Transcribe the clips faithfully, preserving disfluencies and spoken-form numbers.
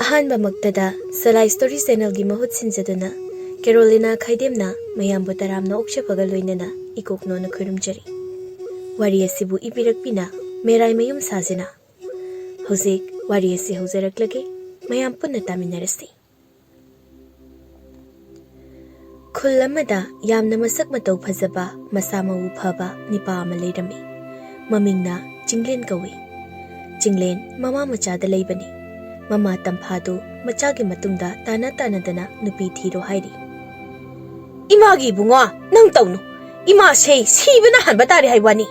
ꯑꯍꯥꯟꯕꯃꯛꯇꯗ ꯁꯂꯥꯏ story ꯆꯦꯅꯦꯜꯒꯤ ꯃꯍꯨꯠ ꯁꯤꯟꯖꯗꯨꯅ ꯀꯦꯔꯣꯂꯤꯅꯥ ꯈꯥꯏꯗꯦꯝꯅ ꯃꯌꯥꯝꯕꯨ ꯇꯔꯥꯝꯅ ꯑꯣꯛꯆꯕꯒ ꯂꯣꯏꯅꯅ ꯏꯀꯣꯛꯅꯣꯅ ꯈꯨꯔꯨꯝꯖꯔꯤ꯫ ꯋꯥꯔꯤ ꯑꯁꯤꯕꯨ ꯏꯕꯤꯔꯛꯄꯤꯅ ꯃꯦꯔꯥꯏ ꯃꯌꯨꯝ ꯁꯥꯖꯤꯅ꯫ ꯍꯧꯖꯤꯛ ꯋꯥꯔꯤ ꯑꯁꯤ ꯍꯧꯖꯔꯛꯂꯒꯦ, ꯃꯌꯥꯝ ꯄꯨꯟꯅ ꯇꯥꯃꯤꯟꯅꯔꯁꯤ꯫ ꯈꯨꯜ ꯑꯃꯗ ꯌꯥꯝꯅ ꯃꯁꯛ ꯃꯇꯧ ꯐꯖꯕ, ꯃꯁꯥ ꯃꯎ ꯐꯕ ꯅꯤꯄꯥ ꯑꯃ ꯂꯩꯔꯝꯃꯤ꯫ ꯃꯃꯤꯡꯅ ꯆꯤꯡꯂꯦꯟ ꯀꯧꯏ꯫ ꯆꯤꯡꯂꯦꯟ ꯃꯃꯥ ꯃꯆꯥꯗ ꯂꯩꯕꯅꯤ꯫ ꯃꯃꯥ ꯇꯝꯐꯥꯗꯨ ꯃꯆꯥꯒꯤ ꯃꯇꯨꯡꯗ ꯇꯥꯅ ꯇꯥꯅꯗꯅ ꯅꯨꯄꯤ ꯊꯤꯔꯣ ꯍꯥꯏꯔꯤ꯫ "ꯏꯃꯥꯒꯤ ꯏꯕꯨꯡꯉꯣ, ꯅꯪ ꯇꯧꯅꯨ꯫ ꯏꯃꯥꯁꯦ ꯁꯤꯕꯅ ꯍꯥꯟꯕ ꯇꯥꯔꯦ ꯍꯥꯏ ꯋꯥꯅꯤ꯫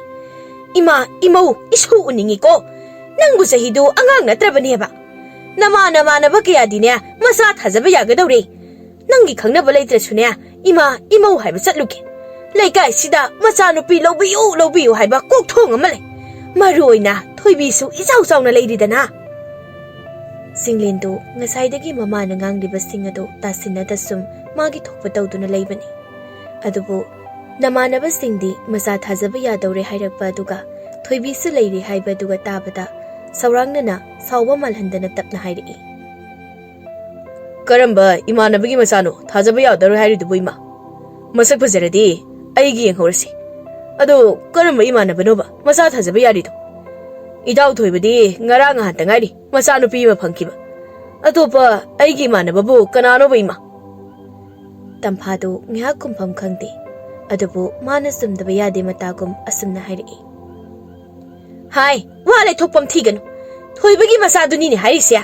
ꯏꯃꯥ, ꯏꯃꯧ, ꯏꯁꯨ ꯎꯅꯤꯡꯉꯤꯀꯣ꯫ ꯅꯪꯕꯨ ꯆꯍꯤꯗꯨ ꯑꯉꯥꯡ ꯅꯠꯇ꯭ꯔꯕꯅꯦꯕ꯫ ꯅꯃꯥ ꯅꯃꯥꯟꯅꯕ ꯀꯌꯥꯗꯤꯅꯦ ꯃꯆꯥ ꯊꯥꯖꯕ ꯌꯥꯒꯗꯧꯔꯦ꯫ ꯅꯪꯒꯤ ꯈꯪꯅꯕ ꯂꯩꯇ꯭ꯔꯁꯨꯅꯦ, ꯏꯃꯥ, ꯏꯃꯧ ꯍꯥꯏꯕ ꯆꯠꯂꯨꯒꯦ꯫ ꯂꯩꯀꯥꯏꯁꯤꯗ ꯃꯆꯥꯅꯨꯄꯤ ꯂꯧꯕꯤꯌꯨ, ꯂꯧꯕꯤꯌꯨ ꯍꯥꯏꯕ ꯀꯣꯛꯊꯣꯡ ꯑꯃ ꯂꯩ꯫ ꯃꯔꯨ ꯑꯣꯏꯅ ꯊꯣꯏꯕꯤꯁꯨ ꯏꯆꯥꯎ ꯆꯥꯎꯅ ꯂꯩꯔꯤꯗꯅ꯫" ꯆꯤꯡꯂꯦꯟꯗꯨ ꯉꯁꯥꯏꯗꯒꯤ ꯃꯃꯥꯅ ꯉꯥꯡꯂꯤꯕꯁꯤꯡ ꯑꯗꯨ ꯇꯥꯁꯤꯟꯅꯗ ꯁꯨꯝ ꯃꯥꯒꯤ ꯊꯣꯛꯄ ꯇꯧꯗꯨꯅ ꯂꯩꯕꯅꯤ꯫ ꯑꯗꯨꯕꯨ ꯅꯃꯥꯟꯅꯕꯁꯤꯡꯗꯤ ꯃꯆꯥ ꯊꯥꯖꯕ ꯌꯥꯗꯧꯔꯦ ꯍꯥꯏꯔꯛꯄ ꯑꯗꯨꯒ ꯊꯣꯏꯕꯤꯁꯨ ꯂꯩꯔꯤ ꯍꯥꯏꯕ ꯑꯗꯨꯒ ꯇꯥꯕꯗ ꯁꯧꯔꯥꯡꯅꯅ ꯁꯥꯎꯕ ꯃꯥꯜꯍꯟꯗꯅ ꯇꯞꯅ ꯍꯥꯏꯔꯛꯏ꯫ "ꯀꯔꯝꯕ ꯏꯃꯥꯟꯅꯕꯒꯤ ꯃꯆꯥꯅꯣ ꯊꯥꯖꯕ ꯌꯥꯗꯧꯔꯦ ꯍꯥꯏꯔꯤꯗꯨꯕꯨ, ꯏꯃꯥ? ꯃꯁꯛ ꯐꯖꯔꯗꯤ ꯑꯩꯒꯤ ꯌꯦꯡꯍꯧꯔꯁꯤ꯫ ꯑꯗꯣ ꯀꯔꯝꯕ ꯏꯃꯥꯟꯅꯕꯅꯣꯕ ꯃꯆꯥ ꯊꯥꯖꯕ ꯌꯥꯔꯤꯗꯣ? ꯏꯇꯥꯎ ꯊꯣꯏꯕꯗꯤ ꯉꯔꯥꯡ ꯉꯍꯥꯟꯇ ꯉꯥꯏꯔꯤ ꯃꯆꯥꯅꯨꯄꯤ ꯑꯃ ꯐꯪꯈꯤꯕ꯫ ꯑꯇꯣꯞꯄ ꯑꯩꯒꯤ ꯏꯃꯥꯟꯅꯕꯕꯨ ꯀꯅꯥꯅꯣꯕ, ꯏꯃꯥ?" ꯇꯝꯐꯥꯗꯨ ꯉꯥꯏꯍꯥꯛ ꯈꯨꯝꯐꯝ ꯈꯪꯗꯦ꯫ ꯑꯗꯨꯕꯨ ꯃꯥꯅ ꯆꯨꯝꯗꯕ ꯌꯥꯗꯦ ꯃꯇꯥꯒꯨꯝ ꯑꯁꯨꯝꯅ ꯍꯥꯏꯔꯛꯏ꯫ "ꯍꯥꯏ, ꯋꯥ ꯂꯩꯊꯣꯛꯐꯝ ꯊꯤꯒꯅꯨ꯫ ꯊꯣꯏꯕꯒꯤ ꯃꯆꯥꯗꯨꯅꯤꯅꯦ ꯍꯥꯏꯔꯤꯁꯦ꯫"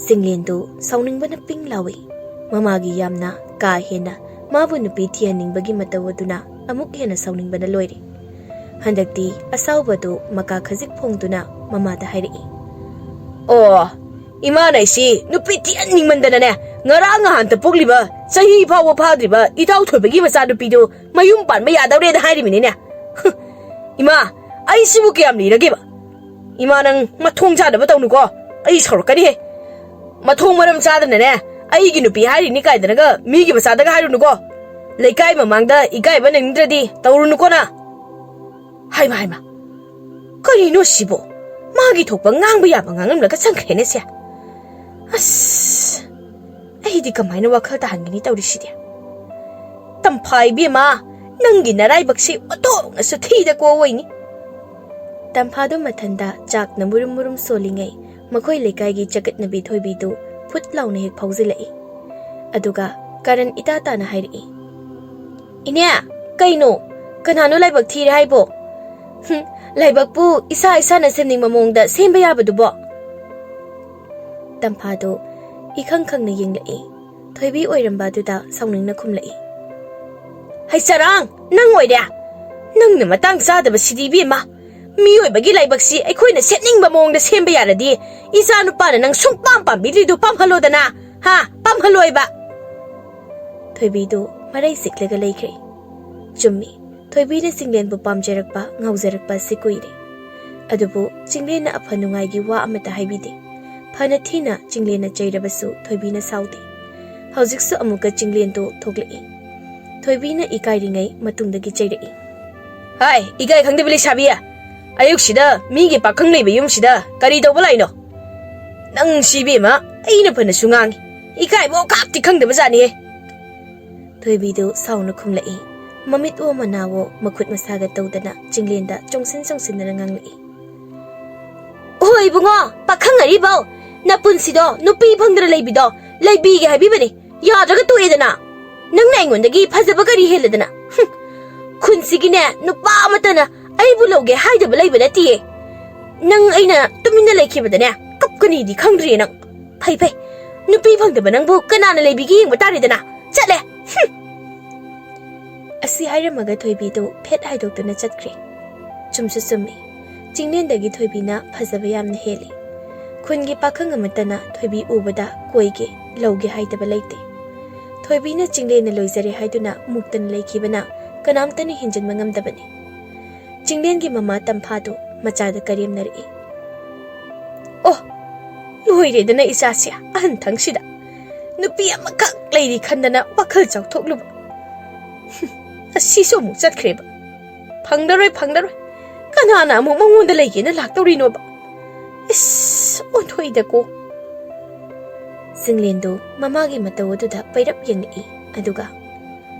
ꯆꯤꯡꯂꯦꯟꯗꯨ ꯁꯥꯎꯅꯤꯡꯕꯅ ꯄꯤꯡ ꯂꯥꯎꯏ꯫ ꯃꯃꯥꯒꯤ ꯌꯥꯝꯅ ꯀꯥ ꯍꯦꯟꯅ ꯃꯥꯕꯨ ꯅꯨꯄꯤ ꯊꯤꯍꯟꯅꯤꯡꯕꯒꯤ ꯃꯇꯧ ꯑꯗꯨꯅ ꯑꯃꯨꯛ ꯍꯦꯟꯅ ꯁꯥꯎꯅꯤꯡꯕꯅ ꯂꯣꯏꯔꯦ꯫ ꯍꯟꯗꯛꯇꯤ ꯑꯁꯥꯎꯕꯗꯨ ꯃꯀꯥ ꯈꯖꯤꯛ ꯐꯣꯡꯗꯨꯅ ꯃꯃꯥꯗ ꯍꯥꯏꯔꯛꯏ꯫ "ꯑꯣ, ꯏꯃꯥꯅ ꯑꯩꯁꯤ ꯅꯨꯄꯤ ꯊꯤꯍꯟꯅꯤꯡꯃꯟꯗꯅꯅꯦ, ꯉꯔꯥꯡ ꯉꯍꯥꯟꯇ ꯄꯣꯛꯂꯤꯕ, ꯆꯍꯤ ꯐꯥꯎꯕ ꯐꯥꯗ꯭ꯔꯤꯕ ꯏꯇꯥꯎ ꯊꯣꯏꯕꯒꯤ ꯃꯆꯥꯅꯨꯄꯤꯗꯨ ꯃꯌꯨꯝ ꯄꯥꯟꯕ ꯌꯥꯗꯧꯔꯦꯅ ꯍꯥꯏꯔꯤꯕꯅꯤꯅꯦ꯫ ꯏꯃꯥ, ꯑꯩꯁꯤꯕꯨ ꯀꯌꯥꯝ ꯂꯤꯔꯒꯦꯕ? ꯏꯃꯥ, ꯅꯪ ꯃꯊꯣꯡ ꯆꯥꯗꯕ ꯇꯧꯅꯨꯀꯣ, ꯑꯩ ꯁꯥꯎꯔꯛꯀꯅꯤꯍꯦ꯫ ꯃꯊꯣꯡ ꯃꯔꯝ ꯆꯥꯗꯅꯅꯦ, ꯑꯩꯒꯤ ꯅꯨꯄꯤ ꯍꯥꯏꯔꯤꯅꯤ ꯀꯥꯏꯗꯅꯒ ꯃꯤꯒꯤ ꯃꯆꯥꯗꯒ ꯍꯥꯏꯔꯨꯅꯨꯀꯣ꯫ ꯂꯩꯀꯥꯏ ꯃꯃꯥꯡꯗ ꯏꯀꯥꯏꯕ ꯅꯪꯅꯤꯡꯗ꯭ꯔꯗꯤ ꯇꯧꯔꯨꯅꯨꯀꯣ ꯅꯪ꯫" ꯍꯥꯏꯃ, ꯍꯥꯏꯃ, ꯀꯔꯤꯅꯣ ꯁꯤꯕꯣ? ꯃꯥꯒꯤ ꯊꯣꯛꯄ ꯉꯥꯡꯕ ꯌꯥꯕ ꯉꯥꯡꯂꯝꯂꯒ ꯆꯪꯈ꯭ꯔꯦꯅꯦ ꯁꯦ꯫ ꯑꯁ, ꯑꯩꯗꯤ ꯀꯃꯥꯏꯅ ꯋꯥꯈꯜ ꯇꯥꯍꯟꯒꯅꯤ ꯇꯧꯔꯤꯁꯤꯗꯤ? ꯇꯝꯐꯥ ꯏꯕꯦꯝꯃ, ꯅꯪꯒꯤ ꯅꯔꯥꯏꯕꯛꯁꯤ ꯑꯣꯟꯊꯣꯛꯅꯁꯨ ꯊꯤꯗ ꯀꯣ ꯑꯣꯏꯅꯤ꯫ ꯇꯝꯐꯥꯗꯨ ꯃꯊꯟꯗ ꯆꯥꯛꯅ ꯃꯨꯔꯨꯝ ꯃꯨꯔꯨꯝ ꯁꯣꯜꯂꯤꯉꯩ ꯃꯈꯣꯏ ꯂꯩꯀꯥꯏꯒꯤ ꯆꯒꯠꯅꯕꯤ ꯊꯣꯏꯕꯤꯗꯨ ꯐꯨꯠ ꯂꯥꯎꯅ ꯍꯦꯛ ꯐꯥꯎꯖꯤꯜꯂꯛꯏ꯫ ꯑꯗꯨꯒ ꯀꯔꯟ ꯏꯇꯥ ꯇꯥꯅ ꯍꯥꯏꯔꯛꯏ, "ꯏꯅꯦ, ꯀꯩꯅꯣ? ꯀꯅꯥꯅꯣ ꯂꯥꯏꯕꯛ ꯊꯤꯔꯦ ꯍꯥꯏꯕꯣ? ꯍꯨꯝ, ꯂꯥꯏꯕꯛꯄꯨ ꯏꯁꯥ ꯏꯁꯥꯅ ꯁꯦꯝꯅꯤꯡꯕ ꯃꯑꯣꯡꯗ ꯁꯦꯝꯕ ꯌꯥꯕꯗꯨꯕꯣ?" ꯇꯝꯐꯥꯗꯨ ꯏꯈꯪ ꯈꯪꯅ ꯌꯦꯡꯂꯛꯏ꯫ ꯊꯣꯏꯕꯤ ꯑꯣꯏꯔꯝꯕ ꯑꯗꯨꯗ ꯁꯥꯎꯅꯤꯡꯅ ꯈꯨꯝꯂꯛꯏ, "ꯍꯩꯆꯔꯥꯡ, ꯅꯪ ꯑꯣꯏꯔꯦ? ꯅꯪꯅ ꯃꯇꯥꯡ ꯆꯥꯗꯕꯁꯤꯗꯤ ꯏꯕꯦꯝꯃ! ꯃꯤꯑꯣꯏꯕꯒꯤ ꯂꯥꯏꯕꯛꯁꯤ ꯑꯩꯈꯣꯏꯅ ꯁꯦꯝꯅꯤꯡꯕ ꯃꯑꯣꯡꯗ ꯁꯦꯝꯕ ꯌꯥꯔꯗꯤ, ꯏꯆꯥ ꯅꯨꯄꯥꯅ ꯅꯪ ꯁꯨꯡꯄꯥꯝ ꯄꯥꯝꯕꯤꯗ꯭ꯔꯤꯗꯨ ꯄꯥꯝꯍꯜꯂꯣꯗꯅ, ꯍꯥ? ꯄꯥꯝꯍꯜꯂꯣꯏꯕ!" ꯊꯣꯏꯕꯤꯗꯨ ꯃꯔꯩ ꯆꯤꯛꯂꯒ ꯂꯩꯈ꯭ꯔꯦ꯫ ꯆꯨꯝꯃꯤ, ꯊꯣꯏꯕꯤꯅ ꯆꯤꯡꯂꯦꯟꯕꯨ ꯄꯥꯝꯖꯔꯛꯄ, ꯉꯥꯎꯖꯔꯛꯄ ꯑꯁꯤ ꯀꯨꯏꯔꯦ꯫ ꯑꯗꯨꯕꯨ ꯆꯤꯡꯂꯦꯟꯅ ꯑꯐ ꯅꯨꯡꯉꯥꯏꯒꯤ ꯋꯥ ꯑꯃꯠꯇ ꯍꯥꯏꯕꯤꯗꯦ꯫ ꯐꯅ ꯊꯤꯅ ꯆꯤꯡꯂꯦꯟꯅ ꯆꯩꯔꯕꯁꯨ ꯊꯣꯏꯕꯤꯅ ꯁꯥꯎꯗꯦ꯫ ꯍꯧꯖꯤꯛꯁꯨ ꯑꯃꯨꯛꯀ ꯆꯤꯡꯂꯦꯟꯗꯨ ꯊꯣꯛꯂꯛꯏ꯫ ꯊꯣꯏꯕꯤꯅ ꯏꯀꯥꯏꯔꯤꯉꯩ ꯃꯇꯨꯡꯗꯒꯤ ꯆꯩꯔꯛꯏ, "ꯍꯥꯏ, ꯏꯀꯥꯏ ꯈꯪꯗꯕ ꯂꯩꯁꯥꯕꯤ! ꯑꯌꯨꯛꯁꯤꯗ ꯃꯤꯒꯤ ꯄꯥꯈꯪ ꯂꯩꯕ ꯌꯨꯝꯁꯤꯗ ꯀꯔꯤ ꯇꯧꯕ ꯂꯥꯛꯏꯅꯣ? ꯅꯪ ꯁꯤ ꯏꯕꯦꯝꯃ, ꯑꯩꯅ ꯐꯅꯁꯨ ꯉꯥꯡꯉꯤ, ꯏꯀꯥꯏꯕ ꯑꯣꯀꯥꯞꯇꯤ ꯈꯪꯗꯕ ꯖꯥꯠꯅꯤꯍꯦ!" ꯊꯣꯏꯕꯤꯗꯨ ꯁꯥꯎꯅ ꯈꯨꯝꯂꯛꯏ꯫ ꯃꯃꯤꯠ ꯑꯣ ꯃꯅꯥꯋꯣ ꯃꯈꯨꯠ ꯃꯁꯥꯒ ꯇꯧꯗꯅ ꯆꯤꯡꯂꯦꯟꯗ ꯆꯣꯡꯁꯤꯟ ꯆꯣꯡꯁꯤꯟꯗꯅ ꯉꯥꯡꯂꯛꯏ, "ꯑꯣꯍꯣ ꯏꯕꯨꯡꯉꯣ, ꯄꯥꯈꯪ ꯑꯔꯤꯕꯧ, ꯅꯄꯨꯟꯁꯤꯗꯣ ꯅꯨꯄꯤ ꯐꯪꯗꯅ ꯂꯩꯕꯤꯗꯣ ꯂꯩꯕꯤꯒꯦ ꯍꯥꯏꯕꯤꯕꯅꯤ, ꯌꯥꯗ꯭ꯔꯒ ꯇꯣꯛꯑꯦꯗꯅ꯫ ꯅꯪꯅ ꯑꯩꯉꯣꯟꯗꯒꯤ ꯐꯖꯕ ꯀꯔꯤ ꯍꯦꯜꯂꯗꯅ? ꯍꯨꯝ, ꯈꯨꯟꯁꯤꯒꯤꯅꯦ ꯅꯨꯄꯥ ꯑꯃꯠꯇꯅ ꯑꯩꯕꯨ ꯂꯧꯒꯦ ꯍꯥꯏꯗꯕ ꯂꯩꯕ ꯅꯠꯇꯤꯌꯦ꯫ ꯅꯪ ꯑꯩꯅ ꯇꯨꯃꯤꯟꯅ ꯂꯩꯈꯤꯕꯗꯅꯦ ꯀꯞꯀꯅꯤꯗꯤ ꯈꯪꯗ꯭ꯔꯤꯌꯦ ꯅꯪ꯫ ꯐꯩ ꯐꯩ, ꯅꯨꯄꯤ ꯐꯪꯗꯕ ꯅꯪꯕꯨ ꯀꯅꯥꯅ ꯂꯩꯕꯤꯒꯦ ꯌꯦꯡꯕ ꯇꯥꯔꯦꯗꯅ꯫ ꯆꯠꯂꯦ꯫ ꯍꯨꯝ!" ꯑꯁꯤ ꯍꯥꯏꯔꯝꯃꯒ ꯊꯣꯏꯕꯤꯗꯨ ꯐꯦꯠ ꯍꯥꯏꯗꯣꯛꯇꯨꯅ ꯆꯠꯈ꯭ꯔꯦ꯫ ꯆꯨꯝꯁꯨ ꯆꯨꯝꯃꯤ, ꯆꯤꯡꯂꯦꯟꯗꯒꯤ ꯊꯣꯏꯕꯤꯅ ꯐꯖꯕ ꯌꯥꯝꯅ ꯍꯦꯜꯂꯤ꯫ ꯈꯨꯟꯒꯤ ꯄꯥꯈꯪ ꯑꯃꯠꯇꯅ ꯊꯣꯏꯕꯤ ꯎꯕꯗ ꯀꯣꯏꯒꯦ, ꯂꯧꯒꯦ ꯍꯥꯏꯗꯕ ꯂꯩꯇꯦ꯫ ꯊꯣꯏꯕꯤꯅ ꯆꯤꯡꯂꯦꯟꯅ ꯂꯣꯏꯖꯔꯦ ꯍꯥꯏꯗꯨꯅ ꯃꯨꯛꯇꯅ ꯂꯩꯈꯤꯕꯅ ꯀꯅꯥꯝꯇꯅ ꯍꯦꯟꯖꯤꯟꯕ ꯉꯝꯗꯕꯅꯤ꯫ ꯆꯤꯡꯂꯦꯟꯒꯤ ꯃꯃꯥ ꯇꯝꯐꯥꯗꯨ ꯃꯆꯥꯗ ꯀꯔꯦꯝꯅꯔꯛꯏ꯫ "ꯑꯣ, ꯂꯣꯏꯔꯦꯗꯅ ꯏꯆꯥꯁꯦ, ꯑꯍꯟ ꯊꯪꯁꯤꯗ ꯅꯨꯄꯤ ꯑꯃꯈꯛ ꯂꯩꯔꯤ ꯈꯟꯗꯅ ꯋꯥꯈꯜ ꯆꯥꯎꯊꯣꯛꯂꯨꯕ꯫ ꯍꯨꯝ, ꯑꯁꯤꯁꯨ ꯑꯃꯨꯛ ꯆꯠꯈ꯭ꯔꯦꯕ꯫ ꯐꯪꯂꯔꯣꯏ, ꯐꯪꯂꯔꯣꯏ꯫ ꯀꯅꯥꯅ ꯑꯃꯨꯛ ꯃꯉꯣꯟꯗ ꯂꯩꯒꯦꯅ ꯂꯥꯛꯇꯧꯔꯤꯅꯣꯕ? ꯏꯁ, ꯑꯣꯟꯊꯣꯛꯏꯗꯀꯣ!" ꯆꯤꯡꯂꯦꯟꯗꯨ ꯃꯃꯥꯒꯤ ꯃꯇꯧ ꯑꯗꯨꯗ ꯄꯩꯔꯞ ꯌꯦꯡꯂꯛꯏ꯫ ꯑꯗꯨꯒ,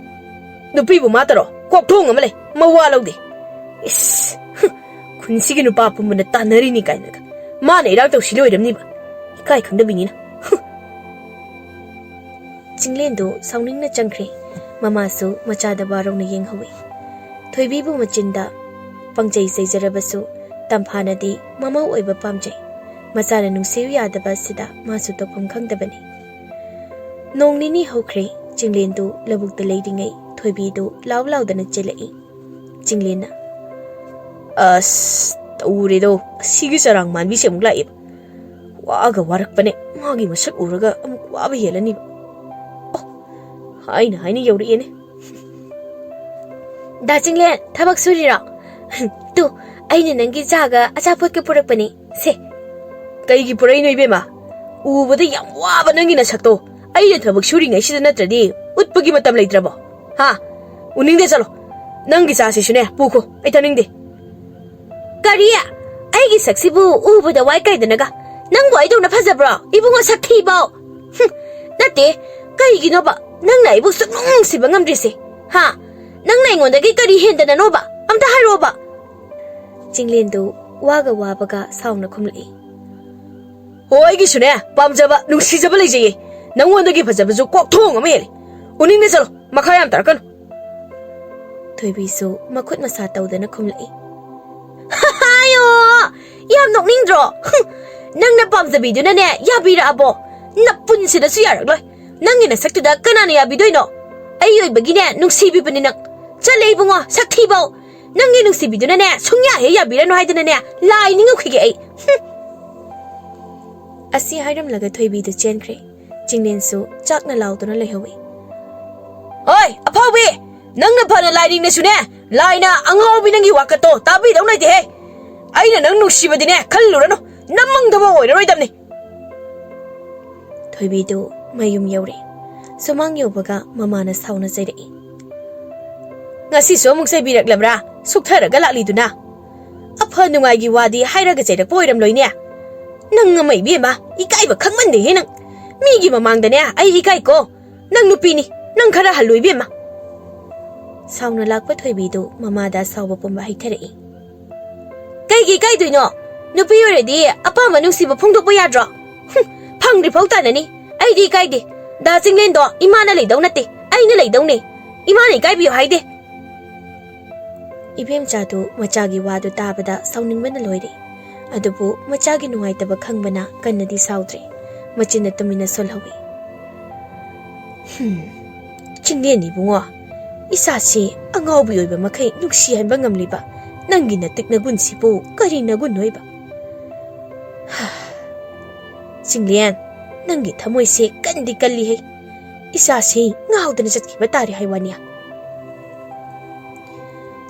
"ꯅꯨꯄꯤꯕꯨ ꯃꯥ ꯇꯧꯔꯣ, ꯀꯣꯛꯊꯣꯡ ꯑꯃ ꯂꯩ, ꯃꯋꯥ ꯂꯧꯗꯦ꯫ ꯏꯁ, ꯍꯨꯝ, ꯈꯨꯟꯁꯤꯒꯤ ꯅꯨꯄꯥ ꯄꯨꯝꯕꯅ ꯇꯥꯟꯅꯔꯤꯅꯤ" ꯀꯥꯏꯅꯒ꯫ ꯃꯥꯅ ꯏꯔꯥꯡ ꯇꯧꯁꯤ ꯂꯣꯏꯔꯝꯅꯤꯕ, ꯏꯀꯥꯏ ꯈꯪꯗꯕꯤꯅꯤꯅ꯫ ꯍꯨꯝ꯫ ꯆꯤꯡꯂꯦꯟꯗꯨ ꯁꯥꯎꯅꯤꯡꯅ ꯆꯪꯈ꯭ꯔꯦ꯫ ꯃꯃꯥꯁꯨ ꯃꯆꯥꯗ ꯋꯥꯔꯧꯅ ꯌꯦꯡꯍꯧꯏ꯫ ꯊꯣꯏꯕꯤꯕꯨ ꯃꯆꯤꯟꯗ ꯄꯪꯆꯩ ꯆꯩꯖꯔꯕꯁꯨ, ꯇꯝꯐꯥꯅꯗꯤ ꯃꯃꯧ ꯑꯣꯏꯕ ꯄꯥꯝꯖꯩ꯫ ꯃꯆꯥꯅ ꯅꯨꯡꯁꯤꯌꯨ ꯌꯥꯗꯕ ꯑꯁꯤꯗ ꯃꯥꯁꯨ ꯇꯧꯐꯝ ꯈꯪꯗꯕꯅꯤ꯫ ꯅꯣꯡ ꯅꯤꯅꯤ ꯍꯧꯈ꯭ꯔꯦ꯫ ꯆꯤꯡꯂꯦꯟꯗꯨ ꯂꯧꯕꯨꯛꯇ ꯂꯩꯔꯤꯉꯩ ꯊꯣꯏꯕꯤꯗꯨ ꯂꯥꯎ ꯂꯥꯎꯗꯅ ꯆꯦꯜꯂꯛꯏ꯫ ꯆꯤꯡꯂꯦꯟꯅ, "ꯑꯁ, ꯇꯧꯔꯦꯗꯣ, ꯑꯁꯤꯒꯤ ꯆꯔꯥꯡ ꯃꯥꯟꯕꯤꯁꯦ ꯑꯃꯨꯛ ꯂꯥꯛꯑꯦꯕ꯫ ꯋꯥꯒ ꯋꯥꯔꯛꯄꯅꯦ, ꯃꯥꯒꯤ ꯃꯁꯛ ꯎꯔꯒ ꯑꯃꯨꯛ ꯋꯥꯕ ꯍꯦꯜꯂꯅꯤꯕ꯫ ꯑꯣ, ꯍꯥꯏꯅ ꯍꯥꯏꯅ ꯌꯧꯔꯛꯑꯦꯅꯦ꯫ ꯗꯥ ꯆꯤꯡꯂꯦꯟ, ꯊꯕꯛ ꯁꯨꯔꯤꯔꯣ? ꯇꯨ, ꯑꯩꯅ ꯅꯪꯒꯤ ꯆꯥꯒ ꯑꯆꯥꯄꯣꯠꯀ ꯄꯨꯔꯛꯄꯅꯤ꯫ ꯁꯦ꯫" "ꯀꯩꯒꯤ ꯄꯨꯔꯛꯏꯅꯣ ꯏꯕꯦꯝꯃ? ꯎꯕꯗ ꯌꯥꯝ ꯋꯥꯕ ꯅꯪꯒꯤ ꯅꯁꯛꯇꯣ ꯑꯩꯅ ꯊꯕꯛ ꯁꯨꯔꯤꯉꯩꯁꯤꯗ ꯅꯠꯇ꯭ꯔꯗꯤ ꯎꯠꯄꯒꯤ ꯃꯇꯝ ꯂꯩꯇ꯭ꯔꯕꯣ? ꯍꯥ? ꯎꯅꯤꯡꯗꯦ, ꯆꯠꯂꯣ꯫ ꯅꯪꯒꯤ ꯆꯥꯁꯤꯁꯨꯅꯦ ꯄꯨꯈꯣ, ꯑꯩ ꯊꯛꯅꯤꯡꯗꯦ꯫" "ꯀꯔꯤ? ꯑꯩꯒꯤ ꯁꯛꯁꯤꯕꯨ ꯎꯕꯗ ꯋꯥꯏ ꯀꯥꯏꯗꯅꯒ? ꯅꯪꯕꯨ ꯑꯩꯗꯧꯅ ꯐꯖꯕ꯭ꯔꯣ, ꯏꯕꯨꯡꯉꯣ ꯁꯛꯊꯤꯕꯧ? ꯍꯨꯝ, ꯅꯠꯇꯦ, ꯀꯩꯒꯤꯅꯣꯕ ꯅꯪꯅ ꯑꯩꯕꯨ ꯁꯨꯛꯅꯨꯡ ꯅꯨꯡꯁꯤꯕ ꯉꯝꯗ꯭ꯔꯤꯁꯦ? ꯍꯥ? ꯅꯪꯅ ꯑꯩꯉꯣꯟꯗꯒꯤ ꯀꯔꯤ ꯍꯦꯟꯗꯅꯅꯣꯕ? ꯑꯝꯇ ꯍꯥꯏꯔꯛꯑꯣꯕ꯫" ꯆꯤꯡꯂꯦꯟꯗꯨ ꯋꯥꯒ ꯋꯥꯕꯒ ꯁꯥꯎꯅ ꯈꯨꯝꯂꯛꯏ꯫ "ꯍꯣ, ꯑꯩꯒꯤꯁꯨꯅꯦ ꯄꯥꯝꯖꯕ, ꯅꯨꯡꯁꯤꯖꯕ ꯂꯩꯖꯩꯌꯦ꯫ ꯅꯪꯉꯣꯟꯗꯒꯤ ꯐꯖꯕꯁꯨ ꯀꯣꯛꯊꯣꯡ ꯑꯃ ꯍꯦꯜꯂꯦ꯫ ꯎꯅꯤꯡꯗꯦ, ꯆꯠꯂꯣ, ꯃꯈꯥ ꯌꯥꯝ ꯇꯥꯔꯛꯀꯅꯨ꯫" ꯊꯣꯏꯕꯤꯁꯨ ꯃꯈꯨꯠ ꯃꯁꯥ ꯇꯧꯗꯅ ꯈꯨꯝꯂꯛꯏ꯫ "ꯑꯌꯣ! ꯌꯥꯝ ꯅꯣꯛꯅꯤꯡꯗ꯭ꯔꯣ? ꯍꯨꯝ! ꯅꯪꯅ ꯄꯥꯝꯖꯕꯤꯗꯨꯅꯅꯦ ꯌꯥꯕꯤꯔꯛꯑꯕꯣ? ꯅꯄꯨꯟꯁꯤꯗꯁꯨ ꯌꯥꯔꯛꯂꯣꯏ꯫ ꯅꯪꯒꯤ ꯅꯁꯛꯇꯨꯗ ꯀꯅꯥꯅ ꯌꯥꯕꯤꯗꯣꯏꯅꯣ? ꯑꯩ ꯑꯣꯏꯕꯒꯤꯅꯦ ꯅꯨꯡꯁꯤꯕꯤꯕꯅꯤ ꯅꯪ꯫ ꯆꯠꯂꯦ ꯏꯕꯨꯡꯉꯣ, ꯁꯛꯊꯤꯕꯧ꯫ ꯅꯪꯒꯤ ꯅꯨꯡꯁꯤꯕꯤꯗꯨꯅꯅꯦ ꯁꯨꯡꯌꯥ ꯍꯦꯛ ꯌꯥꯕꯤꯔꯅꯨ ꯍꯥꯏꯗꯅꯅꯦ ꯂꯥꯏ ꯅꯤꯡꯉꯨꯈꯤꯒꯦ ꯑꯩ꯫" ꯍꯨꯝ! ꯑꯁꯤ ꯍꯥꯏꯔꯝꯂꯒ ꯊꯣꯏꯕꯤꯗꯨ ꯆꯦꯟꯈ꯭ꯔꯦ꯫ ꯆꯤꯡꯂꯦꯟꯁꯨ ꯆꯥꯛꯅ ꯂꯥꯎꯗꯨꯅ ꯂꯩꯍꯧꯏ꯫ "ꯑꯣꯏ, ꯑꯐꯥꯎꯕꯤ! ꯅꯪꯅ ꯐꯅ ꯂꯥꯏ ꯅꯤꯡꯅꯁꯨꯅꯦ, ꯂꯥꯏꯅ ꯑꯉꯥꯎꯕꯤ ꯅꯪꯒꯤ ꯋꯥꯀꯠꯇꯣ ꯇꯥꯕꯤꯗꯧ ꯂꯩꯇꯦꯍꯦ꯫ ꯑꯩꯅ ꯅꯪ ꯅꯨꯡꯁꯤꯕꯗꯤꯅꯦ ꯈꯜꯂꯨꯔꯅꯨ, ꯅꯃꯪꯗꯕ ꯑꯣꯏꯔꯔꯣꯏꯗꯕꯅꯤ꯫" ꯊꯣꯏꯕꯤꯗꯨ ꯃꯌꯨꯝ ꯌꯧꯔꯦ꯫ ꯁꯨꯃꯥꯡ ꯌꯧꯕꯒ ꯃꯃꯥꯅ ꯁꯥꯎꯅ ꯆꯩꯔꯛꯏ꯫ "ꯉꯁꯤꯁꯨ ꯑꯃꯨꯛ ꯆꯩꯕꯤꯔꯛꯂꯕ꯭ꯔꯥ? ꯁꯨꯛꯊꯔꯒ ꯂꯥꯛꯂꯤꯗꯨꯅ꯫ ꯑꯐ ꯅꯨꯡꯉꯥꯏꯒꯤ ꯋꯥꯗꯤ ꯍꯥꯏꯔꯒ ꯆꯩꯔꯛꯄ ꯑꯣꯏꯔꯝꯂꯣꯏꯅꯦ꯫ ꯅꯪ ꯑꯃ ꯏꯕꯦꯝꯃ, ꯏꯀꯥꯏꯕ ꯈꯪꯃꯟꯗꯦꯍꯦ ꯅꯪ꯫ ꯃꯤꯒꯤ ꯃꯃꯥꯡꯗꯅꯦ ꯑꯩ ꯏꯀꯥꯏꯀꯣ꯫ ꯅꯪ ꯅꯨꯄꯤꯅꯤ, ꯅꯪ ꯈꯔ ꯍꯜꯂꯨ ꯏꯕꯦꯝꯃ꯫ ꯁꯥꯎꯅ ꯂꯥꯛꯄ ꯊꯣꯏꯕꯤꯗꯨ ꯃꯃꯥꯗ ꯑꯁꯥꯎꯕ ꯄꯨꯝꯕ ꯍꯩꯊꯔꯛꯏ꯫ "ꯀꯩꯒꯤ ꯏꯀꯥꯏꯗꯣꯏꯅꯣ? ꯅꯨꯄꯤ ꯑꯣꯏꯔꯗꯤ ꯑꯄꯥꯝꯕ ꯅꯨꯡꯁꯤꯕ ꯐꯣꯡꯗꯣꯛꯄ ꯌꯥꯗ꯭ꯔꯣ? ꯍꯨꯝ, ꯐꯪꯗ꯭ꯔꯤꯐꯥꯎ ꯇꯥꯅꯅꯤ꯫ ꯑꯩꯗꯤ ꯏꯀꯥꯏꯗꯦ꯫ ꯗꯥ ꯆꯤꯡꯂꯦꯟꯗꯣ ꯏꯃꯥꯅ ꯂꯩꯗꯧ ꯅꯠꯇꯦ, ꯑꯩꯅ ꯂꯩꯗꯧꯅꯦ꯫ ꯏꯃꯥꯅ ꯏꯀꯥꯏꯕꯤꯌꯨ ꯍꯥꯏꯗꯦ꯫" ꯏꯕꯦꯝꯆꯥꯗꯨ ꯃꯆꯥꯒꯤ ꯋꯥꯗꯨ ꯇꯥꯕꯗ ꯁꯥꯎꯅꯤꯡꯕꯅ ꯂꯣꯏꯔꯦ꯫ ꯑꯗꯨꯕꯨ ꯃꯆꯥꯒꯤ ꯅꯨꯡꯉꯥꯏꯇꯕ ꯈꯪꯕꯅ ꯀꯟꯅꯗꯤ ꯁꯥꯎꯗ꯭ꯔꯦ꯫ ꯃꯆꯤꯟꯅ ꯇꯨꯃꯤꯟꯅ ꯁꯣꯜꯍꯧꯏ꯫ "ꯍꯨꯝ, ꯆꯤꯡꯂꯦꯟ ꯏꯕꯨꯡꯉꯣ, ꯏꯆꯥꯁꯤ ꯑꯉꯥꯎꯕꯤ ꯑꯣꯏꯕ ꯃꯈꯩ ꯅꯨꯡꯁꯤꯍꯟꯕ ꯉꯝꯂꯤꯕ ꯅꯪꯒꯤ ꯅꯇꯤꯛ ꯅꯒꯨꯟꯁꯤꯕꯨ ꯀꯔꯤ ꯅꯒꯨꯟ ꯑꯣꯏꯕ? ꯍꯥ, ꯆꯤꯡꯂꯦꯟ, ꯅꯪꯒꯤ ꯊꯃꯣꯏꯁꯦ ꯀꯟꯗꯤ ꯀꯜꯂꯤꯍꯦ꯫ ꯏꯆꯥꯁꯤ ꯉꯥꯎꯗꯅ ꯆꯠꯈꯤꯕ ꯇꯥꯔꯦ ꯍꯥꯏ ꯋꯥꯅꯤ꯫"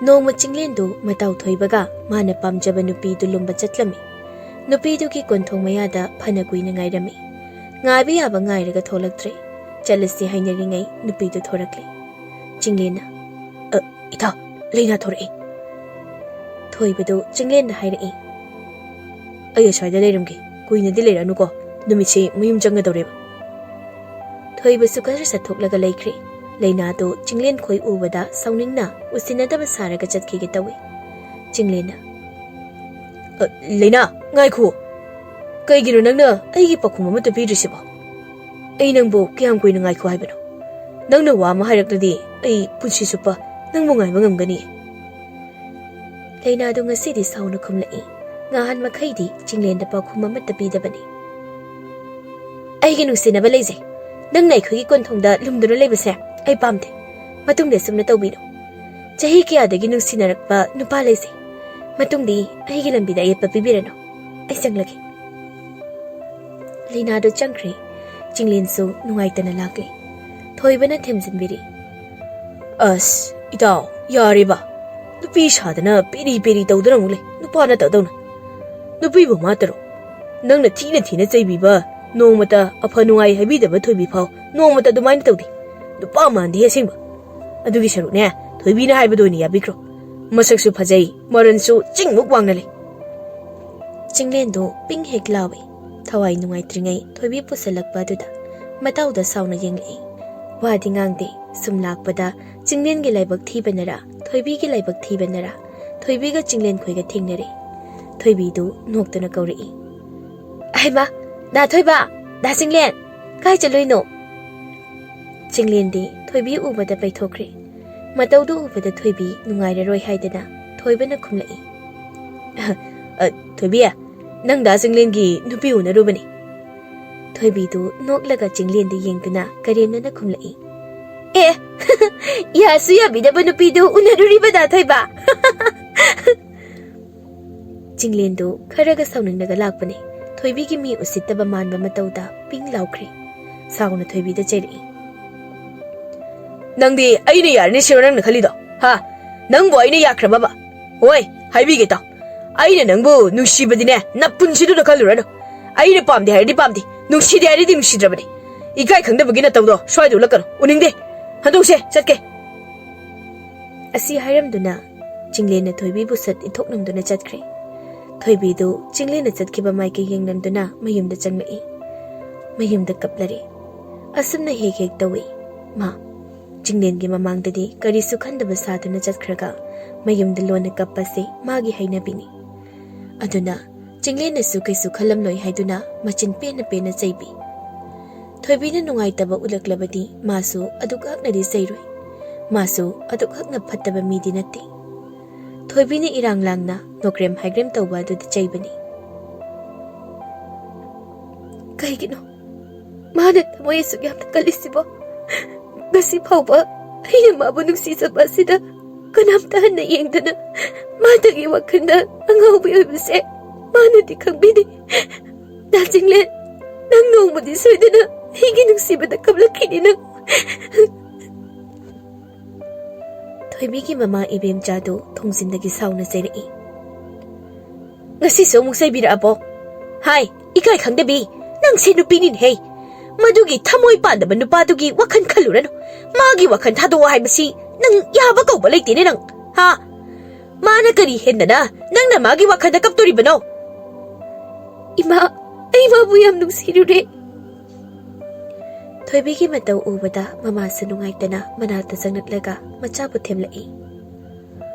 ꯅꯣꯡꯃ ꯆꯤꯡꯂꯦꯟꯗꯨ ꯃꯇꯥꯎ ꯊꯣꯏꯕꯒ ꯃꯥꯅ ꯄꯥꯝꯖꯕ ꯅꯨꯄꯤꯗꯨ ꯂꯨꯝꯕ ꯆꯠꯂꯝꯃꯤ꯫ ꯅꯨꯄꯤꯗꯨꯒꯤ ꯀꯣꯟꯊꯣꯡ ꯃꯌꯥꯗ ꯐꯅ ꯀꯨꯏꯅ ꯉꯥꯏꯔꯝꯃꯤ꯫ ꯉꯥꯏꯕ ꯌꯥꯕ ꯉꯥꯏꯔꯒ ꯊꯣꯛꯂꯛꯇ꯭ꯔꯦ꯫ ꯆꯠꯂꯁꯤ ꯍꯥꯏꯅꯔꯤꯉꯩ ꯅꯨꯄꯤꯗꯨ ꯊꯣꯔꯛꯂꯦ꯫ ꯆꯤꯡꯂꯦꯟꯅ, "ꯑ, ꯏꯇꯥꯎ, ꯂꯩꯅꯥ ꯊꯣꯔꯛꯑꯦ꯫" ꯊꯣꯏꯕꯗꯨ ꯆꯤꯡꯂꯦꯟꯗ ꯍꯥꯏꯔꯛꯏ꯫ "ꯑꯩ ꯑꯁ꯭ꯋꯥꯏꯗ ꯂꯩꯔꯝꯒꯦ, ꯀꯨꯏꯅꯗꯤ ꯂꯩꯔꯛꯑꯅꯨꯀꯣ, ꯅꯨꯃꯤꯠꯁꯦ ꯃꯌꯨꯝ ꯆꯪꯒꯗꯧꯔꯦꯕ꯫" ꯊꯣꯏꯕꯁꯨ ꯈꯔ ꯆꯠꯊꯣꯛꯂꯒ ꯂꯩꯈ꯭ꯔꯦ꯫ ꯂꯩꯅꯥꯗꯨ ꯆꯤꯡꯂꯦꯟ ꯈꯣꯏ ꯎꯕꯗ ꯁꯥꯎꯅꯤꯡꯅ ꯎꯁꯤꯟꯅꯗꯕ ꯁꯥꯔꯒ ꯆꯠꯈꯤꯒꯦ ꯇꯧꯏ꯫ ꯆꯤꯡꯂꯦꯟꯅ, "ꯑ, ꯂꯩꯅꯥ, ꯉꯥꯏꯈꯣ꯫ ꯀꯩꯒꯤꯅꯣ ꯅꯪꯅ ꯑꯩꯒꯤ ꯄꯥꯎꯈꯨꯝ ꯑꯃꯠꯇ ꯄꯤꯗ꯭ꯔꯤꯁꯤꯕꯣ? ꯑꯩ ꯅꯪꯕꯨ ꯀꯌꯥꯝ ꯀꯨꯏꯅ ꯉꯥꯏꯈꯣ ꯍꯥꯏꯕꯅꯣ? ꯅꯪꯅ ꯋꯥ ꯑꯃ ꯍꯥꯏꯔꯛꯂꯗꯤ ꯑꯩ ꯄꯨꯟꯁꯤ ꯆꯨꯞꯄ ꯅꯪꯕꯨ ꯉꯥꯏꯕ ꯉꯝꯒꯅꯤ꯫" ꯂꯩꯅꯥꯗꯨ ꯉꯁꯤꯗꯤ ꯁꯥꯎꯅ ꯈꯨꯝꯂꯛꯏ꯫ ꯉꯍꯥꯟ ꯃꯈꯩꯗꯤ ꯆꯤꯡꯂꯦꯟꯗ ꯄꯥꯎꯈꯨꯝ ꯑꯃꯠꯇ ꯄꯤꯗꯕꯅꯤ꯫ "ꯑꯩꯒꯤ ꯅꯨꯡꯁꯤꯅꯕ ꯂꯩꯖꯩ꯫ ꯅꯪꯅ ꯑꯩꯈꯣꯏꯒꯤ ꯀꯣꯟꯊꯣꯡꯗ ꯂꯨꯝꯗꯨꯅ ꯂꯩꯕꯁꯦ ꯑꯩ ꯄꯥꯝꯗꯦ꯫ ꯃꯇꯨꯡꯗ ꯁꯨꯝꯅ ꯇꯧꯕꯤꯅꯨ꯫ ꯆꯍꯤ ꯀꯌꯥꯗꯒꯤ ꯅꯨꯡꯁꯤꯅꯔꯛꯄ ꯅꯨꯄꯥ ꯂꯩꯖꯩ꯫ ꯃꯇꯨꯡꯗꯤ ꯑꯩꯒꯤ ꯂꯝꯕꯤꯗ ꯑꯌꯦꯠꯄ ꯄꯤꯕꯤꯔꯅꯨ꯫ ꯑꯩ ꯆꯪꯂꯒꯦ꯫" ꯂꯩꯅꯥꯗꯨ ꯆꯪꯈ꯭ꯔꯦ꯫ ꯆꯤꯡꯂꯦꯟꯁꯨ ꯅꯨꯡꯉꯥꯏꯇꯅ ꯂꯥꯛꯂꯦ꯫ ꯊꯣꯏꯕꯅ ꯊꯦꯝꯖꯤꯟꯕꯤꯔꯤ꯫ "ꯑꯁ, ꯏꯇꯥꯎ, ꯌꯥꯔꯦꯕ꯫ ꯅꯨꯄꯤ ꯁꯥꯗꯅ ꯄꯦꯔꯤ ꯄꯦꯔꯤ ꯇꯧꯗꯨꯅ ꯑꯃꯨꯛ ꯂꯩ, ꯅꯨꯄꯥ ꯅꯠꯇꯗꯧꯅ꯫ ꯅꯨꯄꯤꯕꯨ ꯃꯥꯇꯔꯣ? ꯅꯪꯅ ꯊꯤꯅ ꯊꯤꯅ ꯆꯩꯕꯤꯕ, ꯅꯣꯡꯃꯇ ꯑꯐ ꯅꯨꯡꯉꯥꯏ ꯍꯥꯏꯕꯤꯗꯕ ꯊꯣꯏꯕꯤ ꯐꯥꯎ ꯅꯣꯡꯃꯇ ꯑꯗꯨꯃꯥꯏꯅ ꯇꯧꯗꯦ꯫ ꯅꯨꯄꯥ ꯃꯥꯟꯗꯦ ꯑꯁꯦꯡꯕ꯫ ꯑꯗꯨꯒꯤ ꯁꯔꯨꯛꯅꯦ, ꯊꯣꯏꯕꯤꯅ ꯍꯥꯏꯕꯗꯣ ꯑꯣꯏꯅ ꯌꯥꯕꯤꯈ꯭ꯔꯣ꯫ ꯃꯁꯛꯁꯨ ꯐꯖꯩ, ꯃꯔꯟꯁꯨ ꯆꯤꯡꯃꯨꯛ ꯋꯥꯡꯅ ꯂꯩ꯫" ꯆꯤꯡꯂꯦꯟꯗꯨ ꯄꯤꯡ ꯍꯦꯛ ꯂꯥꯎꯏ꯫ ꯊꯋꯥꯏ ꯅꯨꯡꯉꯥꯏꯇ꯭ꯔꯤꯉꯩ ꯊꯣꯏꯕꯤ ꯄꯨꯁꯜꯂꯛꯄ ꯑꯗꯨꯗ ꯃꯇꯥꯎꯗ ꯁꯥꯎꯅ ꯌꯦꯡꯂꯛꯏ꯫ ꯋꯥꯗꯤ ꯉꯥꯡꯗꯦ꯫ ꯁꯨꯝ ꯂꯥꯛꯄꯗ ꯆꯤꯡꯂꯦꯟꯒꯤ ꯂꯥꯏꯕꯛ ꯊꯤꯕꯅꯔꯥ, ꯊꯣꯏꯕꯤꯒꯤ ꯂꯥꯏꯕꯛ ꯊꯤꯕꯅꯔꯥ, ꯊꯣꯏꯕꯤꯒ ꯆꯤꯡꯂꯦꯟ ꯈꯣꯏꯒ ꯊꯦꯡꯅꯔꯦ꯫ ꯊꯣꯏꯕꯤꯗꯨ ꯅꯣꯛꯇꯨꯅ ꯀꯧꯔꯛꯏ꯫ "ꯑꯍꯩꯃꯥ, ꯗꯥ ꯊꯣꯏꯕ, ꯗꯥ ꯆꯤꯡꯂꯦꯟ, ꯀꯥꯏ ꯆꯠꯂꯨꯏꯅꯣ?" ꯆꯤꯡꯂꯦꯟꯗꯤ ꯊꯣꯏꯕꯤ ꯎꯕꯗ ꯄꯩꯊꯣꯛꯈ꯭ꯔꯦ꯫ ꯃꯇꯧꯗꯨ ꯎꯕꯗ ꯊꯣꯏꯕꯤ ꯅꯨꯡꯉꯥꯏꯔꯔꯣꯏ ꯍꯥꯏꯗꯅ ꯊꯣꯏꯕꯅ ꯈꯨꯝꯂꯛꯏ꯫ "ꯑ, ꯊꯣꯏꯕꯤ, ꯅꯪ ꯗꯥ ꯆꯤꯡꯂꯦꯟꯒꯤ ꯅꯨꯄꯤ ꯎꯅꯔꯨꯕꯅꯤ?" ꯊꯣꯏꯕꯤꯗꯨ ꯅꯣꯛꯂꯒ ꯆꯤꯡꯂꯦꯟꯗ ꯌꯦꯡꯗꯨꯅ ꯀꯔꯦꯝꯅꯅ ꯈꯨꯝꯂꯛꯏ꯫ "ꯑꯦ, ꯌꯥꯁꯨ ꯌꯥꯕꯤꯗꯕ ꯅꯨꯄꯤꯗꯨ ꯎꯅꯔꯨꯔꯤꯕ ꯗꯥ ꯊꯣꯏꯕ?" ꯆꯤꯡꯂꯦꯟꯗꯨ ꯈꯔꯒ ꯁꯥꯎꯅꯤꯡꯂꯒ ꯂꯥꯛꯄꯅꯦ꯫ ꯊꯣꯏꯕꯤꯒꯤ ꯃꯤ ꯎꯁꯤꯠꯇꯕ ꯃꯥꯟꯕ ꯃꯇꯧꯗ ꯄꯤꯡ ꯂꯥꯎꯈ꯭ꯔꯦ꯫ ꯁꯥꯎꯅ ꯊꯣꯏꯕꯤꯗ ꯆꯩꯔꯛꯏ꯫ "ꯅꯪꯗꯤ ꯑꯩꯅ ꯌꯥꯔꯅꯤ ꯁꯤꯔꯣ ꯅꯪꯅ ꯈꯜꯂꯤꯗꯣ? ꯍꯥ? ꯅꯪꯕꯨ ꯑꯩꯅ ꯌꯥꯈ꯭ꯔꯕꯕ? ꯍꯣꯏ, ꯍꯥꯏꯕꯤꯒꯦ ꯇꯥꯎ꯫ ꯑꯩꯅ ꯅꯪꯕꯨ ꯅꯨꯡꯁꯤꯕꯗꯤꯅꯦ, ꯅꯄꯨꯟꯁꯤꯗꯨꯗ ꯈꯜꯂꯨꯔꯅꯨ꯫ ꯑꯩꯅ ꯄꯥꯝꯗꯦ ꯍꯥꯏꯔꯗꯤ ꯄꯥꯝꯗꯦ, ꯅꯨꯡꯁꯤꯗꯦ ꯍꯥꯏꯔꯗꯤ ꯅꯨꯡꯁꯤꯗ꯭ꯔꯕꯅꯤ꯫ ꯏꯀꯥꯏ ꯈꯪꯗꯕꯒꯤ ꯅꯇꯧꯗꯣ ꯁ꯭ꯋꯥꯏꯗ ꯎꯠꯂꯛꯀꯅꯨ, ꯎꯅꯤꯡꯗꯦ꯫ ꯍꯟꯗꯣꯛꯁꯦ, ꯆꯠꯀꯦ꯫" ꯑꯁꯤ ꯍꯥꯏꯔꯝꯗꯨꯅ ꯆꯤꯡꯂꯦꯟꯅ ꯊꯣꯏꯕꯤꯕꯨ ꯁꯠ ꯏꯟꯊꯣꯛꯅꯝꯗꯨꯅ ꯆꯠꯈ꯭ꯔꯦ꯫ ꯊꯣꯏꯕꯤꯗꯨ ꯆꯤꯡꯂꯦꯟꯅ ꯆꯠꯈꯤꯕ ꯃꯥꯏꯀꯩ ꯌꯦꯡꯂꯝꯗꯨꯅ ꯃꯌꯨꯝꯗ ꯆꯪꯂꯛꯏ꯫ ꯃꯌꯨꯝꯗ ꯀꯞꯂꯔꯦ꯫ ꯑꯁꯨꯝꯅ ꯍꯦꯛ ꯍꯦꯛ ꯇꯧꯏ ꯃꯥ꯫ ꯆꯤꯡꯂꯦꯟꯒꯤ ꯃꯃꯥꯡꯗꯗꯤ ꯀꯔꯤꯁꯨ ꯈꯟꯗꯕ ꯁꯥꯗꯨꯅ ꯆꯠꯈ꯭ꯔꯒ ꯃꯌꯨꯝꯗ ꯂꯣꯟꯅ ꯀꯞꯄꯁꯦ ꯃꯥꯒꯤ ꯍꯩꯅꯕꯤꯅꯤ꯫ ꯑꯗꯨꯅ ꯆꯤꯡꯂꯦꯟꯅꯁꯨ ꯀꯩꯁꯨ ꯈꯜꯂꯝꯂꯣꯏ ꯍꯥꯏꯗꯨꯅ ꯃꯆꯤꯟ ꯄꯦꯟꯅ ꯄꯦꯟꯅ ꯆꯩꯕꯤ꯫ ꯊꯣꯏꯕꯤꯅ ꯅꯨꯡꯉꯥꯏꯇꯕ ꯎꯠꯂꯛꯂꯕꯗꯤ ꯃꯥꯁꯨ ꯑꯗꯨꯛ ꯍꯛꯅꯗꯤ ꯆꯩꯔꯣꯏ꯫ ꯃꯥꯁꯨ ꯑꯗꯨꯛ ꯍꯛꯅ ꯐꯠꯇꯕ ꯃꯤꯗꯤ ꯅꯠꯇꯦ꯫ ꯊꯣꯏꯕꯤꯅ ꯏꯔꯥꯡ ꯂꯥꯡꯅ ꯅꯣꯀ꯭ꯔꯦꯝ ꯍꯥꯏꯒ꯭ꯔꯦꯝ ꯇꯧꯕ ꯑꯗꯨꯗꯤ ꯆꯩꯕꯅꯤ꯫ "ꯀꯩꯒꯤꯅꯣ ꯃꯥꯅ ꯊꯃꯣꯏ ꯑꯁꯨꯛ ꯌꯥꯝꯅ ꯀꯜꯂꯤꯁꯤꯕꯣ? ꯉꯁꯤ ꯐꯥꯎꯕ ꯑꯩꯅ ꯃꯥꯕꯨ ꯅꯨꯡꯁꯤꯖꯕ ꯑꯁꯤꯗ ꯀꯅꯥꯝꯇ ꯍꯟꯅ ꯌꯦꯡꯗꯅ ꯃꯥꯗꯒꯤ ꯋꯥꯈꯜꯗ ꯑꯉꯥꯎꯕꯤ ꯑꯣꯏꯕꯁꯦ ꯃꯥꯅꯗꯤ ꯈꯪꯕꯤꯗꯦ꯫ ꯗꯥ ꯆꯤꯡꯂꯦꯟ, ꯅꯪ ꯅꯣꯡꯃꯗꯤ ꯁꯣꯏꯗꯅ ꯑꯩꯒꯤ ꯅꯨꯡꯁꯤꯕꯗ ꯀꯞꯂꯛꯈꯤꯅꯤ ꯅꯪ꯫" ꯊꯣꯏꯕꯤꯒꯤ ꯃꯃꯥ ꯏꯕꯦꯝꯆꯥꯗꯨ ꯊꯣꯡꯖꯤꯟꯗꯒꯤ ꯁꯥꯎꯅ ꯆꯩꯔꯛꯏ꯫ "ꯉꯁꯤꯁꯨ ꯑꯃꯨꯛ ꯆꯩꯕꯤꯔꯛꯑꯕꯣ? ꯍꯥꯏ, ꯏꯀꯥꯏ ꯈꯪꯗꯕꯤ, ꯅꯪꯁꯦ ꯅꯨꯄꯤꯅꯤꯅꯦꯍꯦ꯫ ꯃꯗꯨꯒꯤ ꯊꯃꯣꯏ ꯄꯥꯟꯗꯕ ꯅꯨꯄꯥꯗꯨꯒꯤ ꯋꯥꯈꯜ ꯈꯜꯂꯨꯔꯅꯨ꯫ ꯃꯥꯒꯤ ꯋꯥꯈꯜ ꯊꯥꯗꯣꯛꯑꯣ ꯍꯥꯏꯕꯁꯤ ꯅꯪ ꯌꯥꯕ ꯀꯧꯕ ꯂꯩꯇꯦꯅꯦ ꯅꯪ, ꯍꯥ? ꯃꯥꯅ ꯀꯔꯤ ꯍꯦꯟꯗꯅ ꯅꯪꯅ ꯃꯥꯒꯤ ꯋꯥꯈꯜꯗ ꯀꯞꯇꯣꯔꯤꯕꯅꯣ?" "ꯏꯃꯥ, ꯏꯃꯥꯕꯨ ꯌꯥꯝ ꯅꯨꯡꯁꯤꯔꯨꯔꯦ꯫ ꯊꯣꯏꯕꯤꯒꯤ ꯃꯇꯧ ꯎꯕꯗ ꯃꯃꯥꯁꯨ ꯅꯨꯡꯉꯥꯏꯇꯅ ꯃꯅꯥꯛꯇ ꯆꯪꯂꯛꯂꯒ ꯃꯆꯥꯕꯨ ꯊꯦꯝꯂꯛꯏ꯫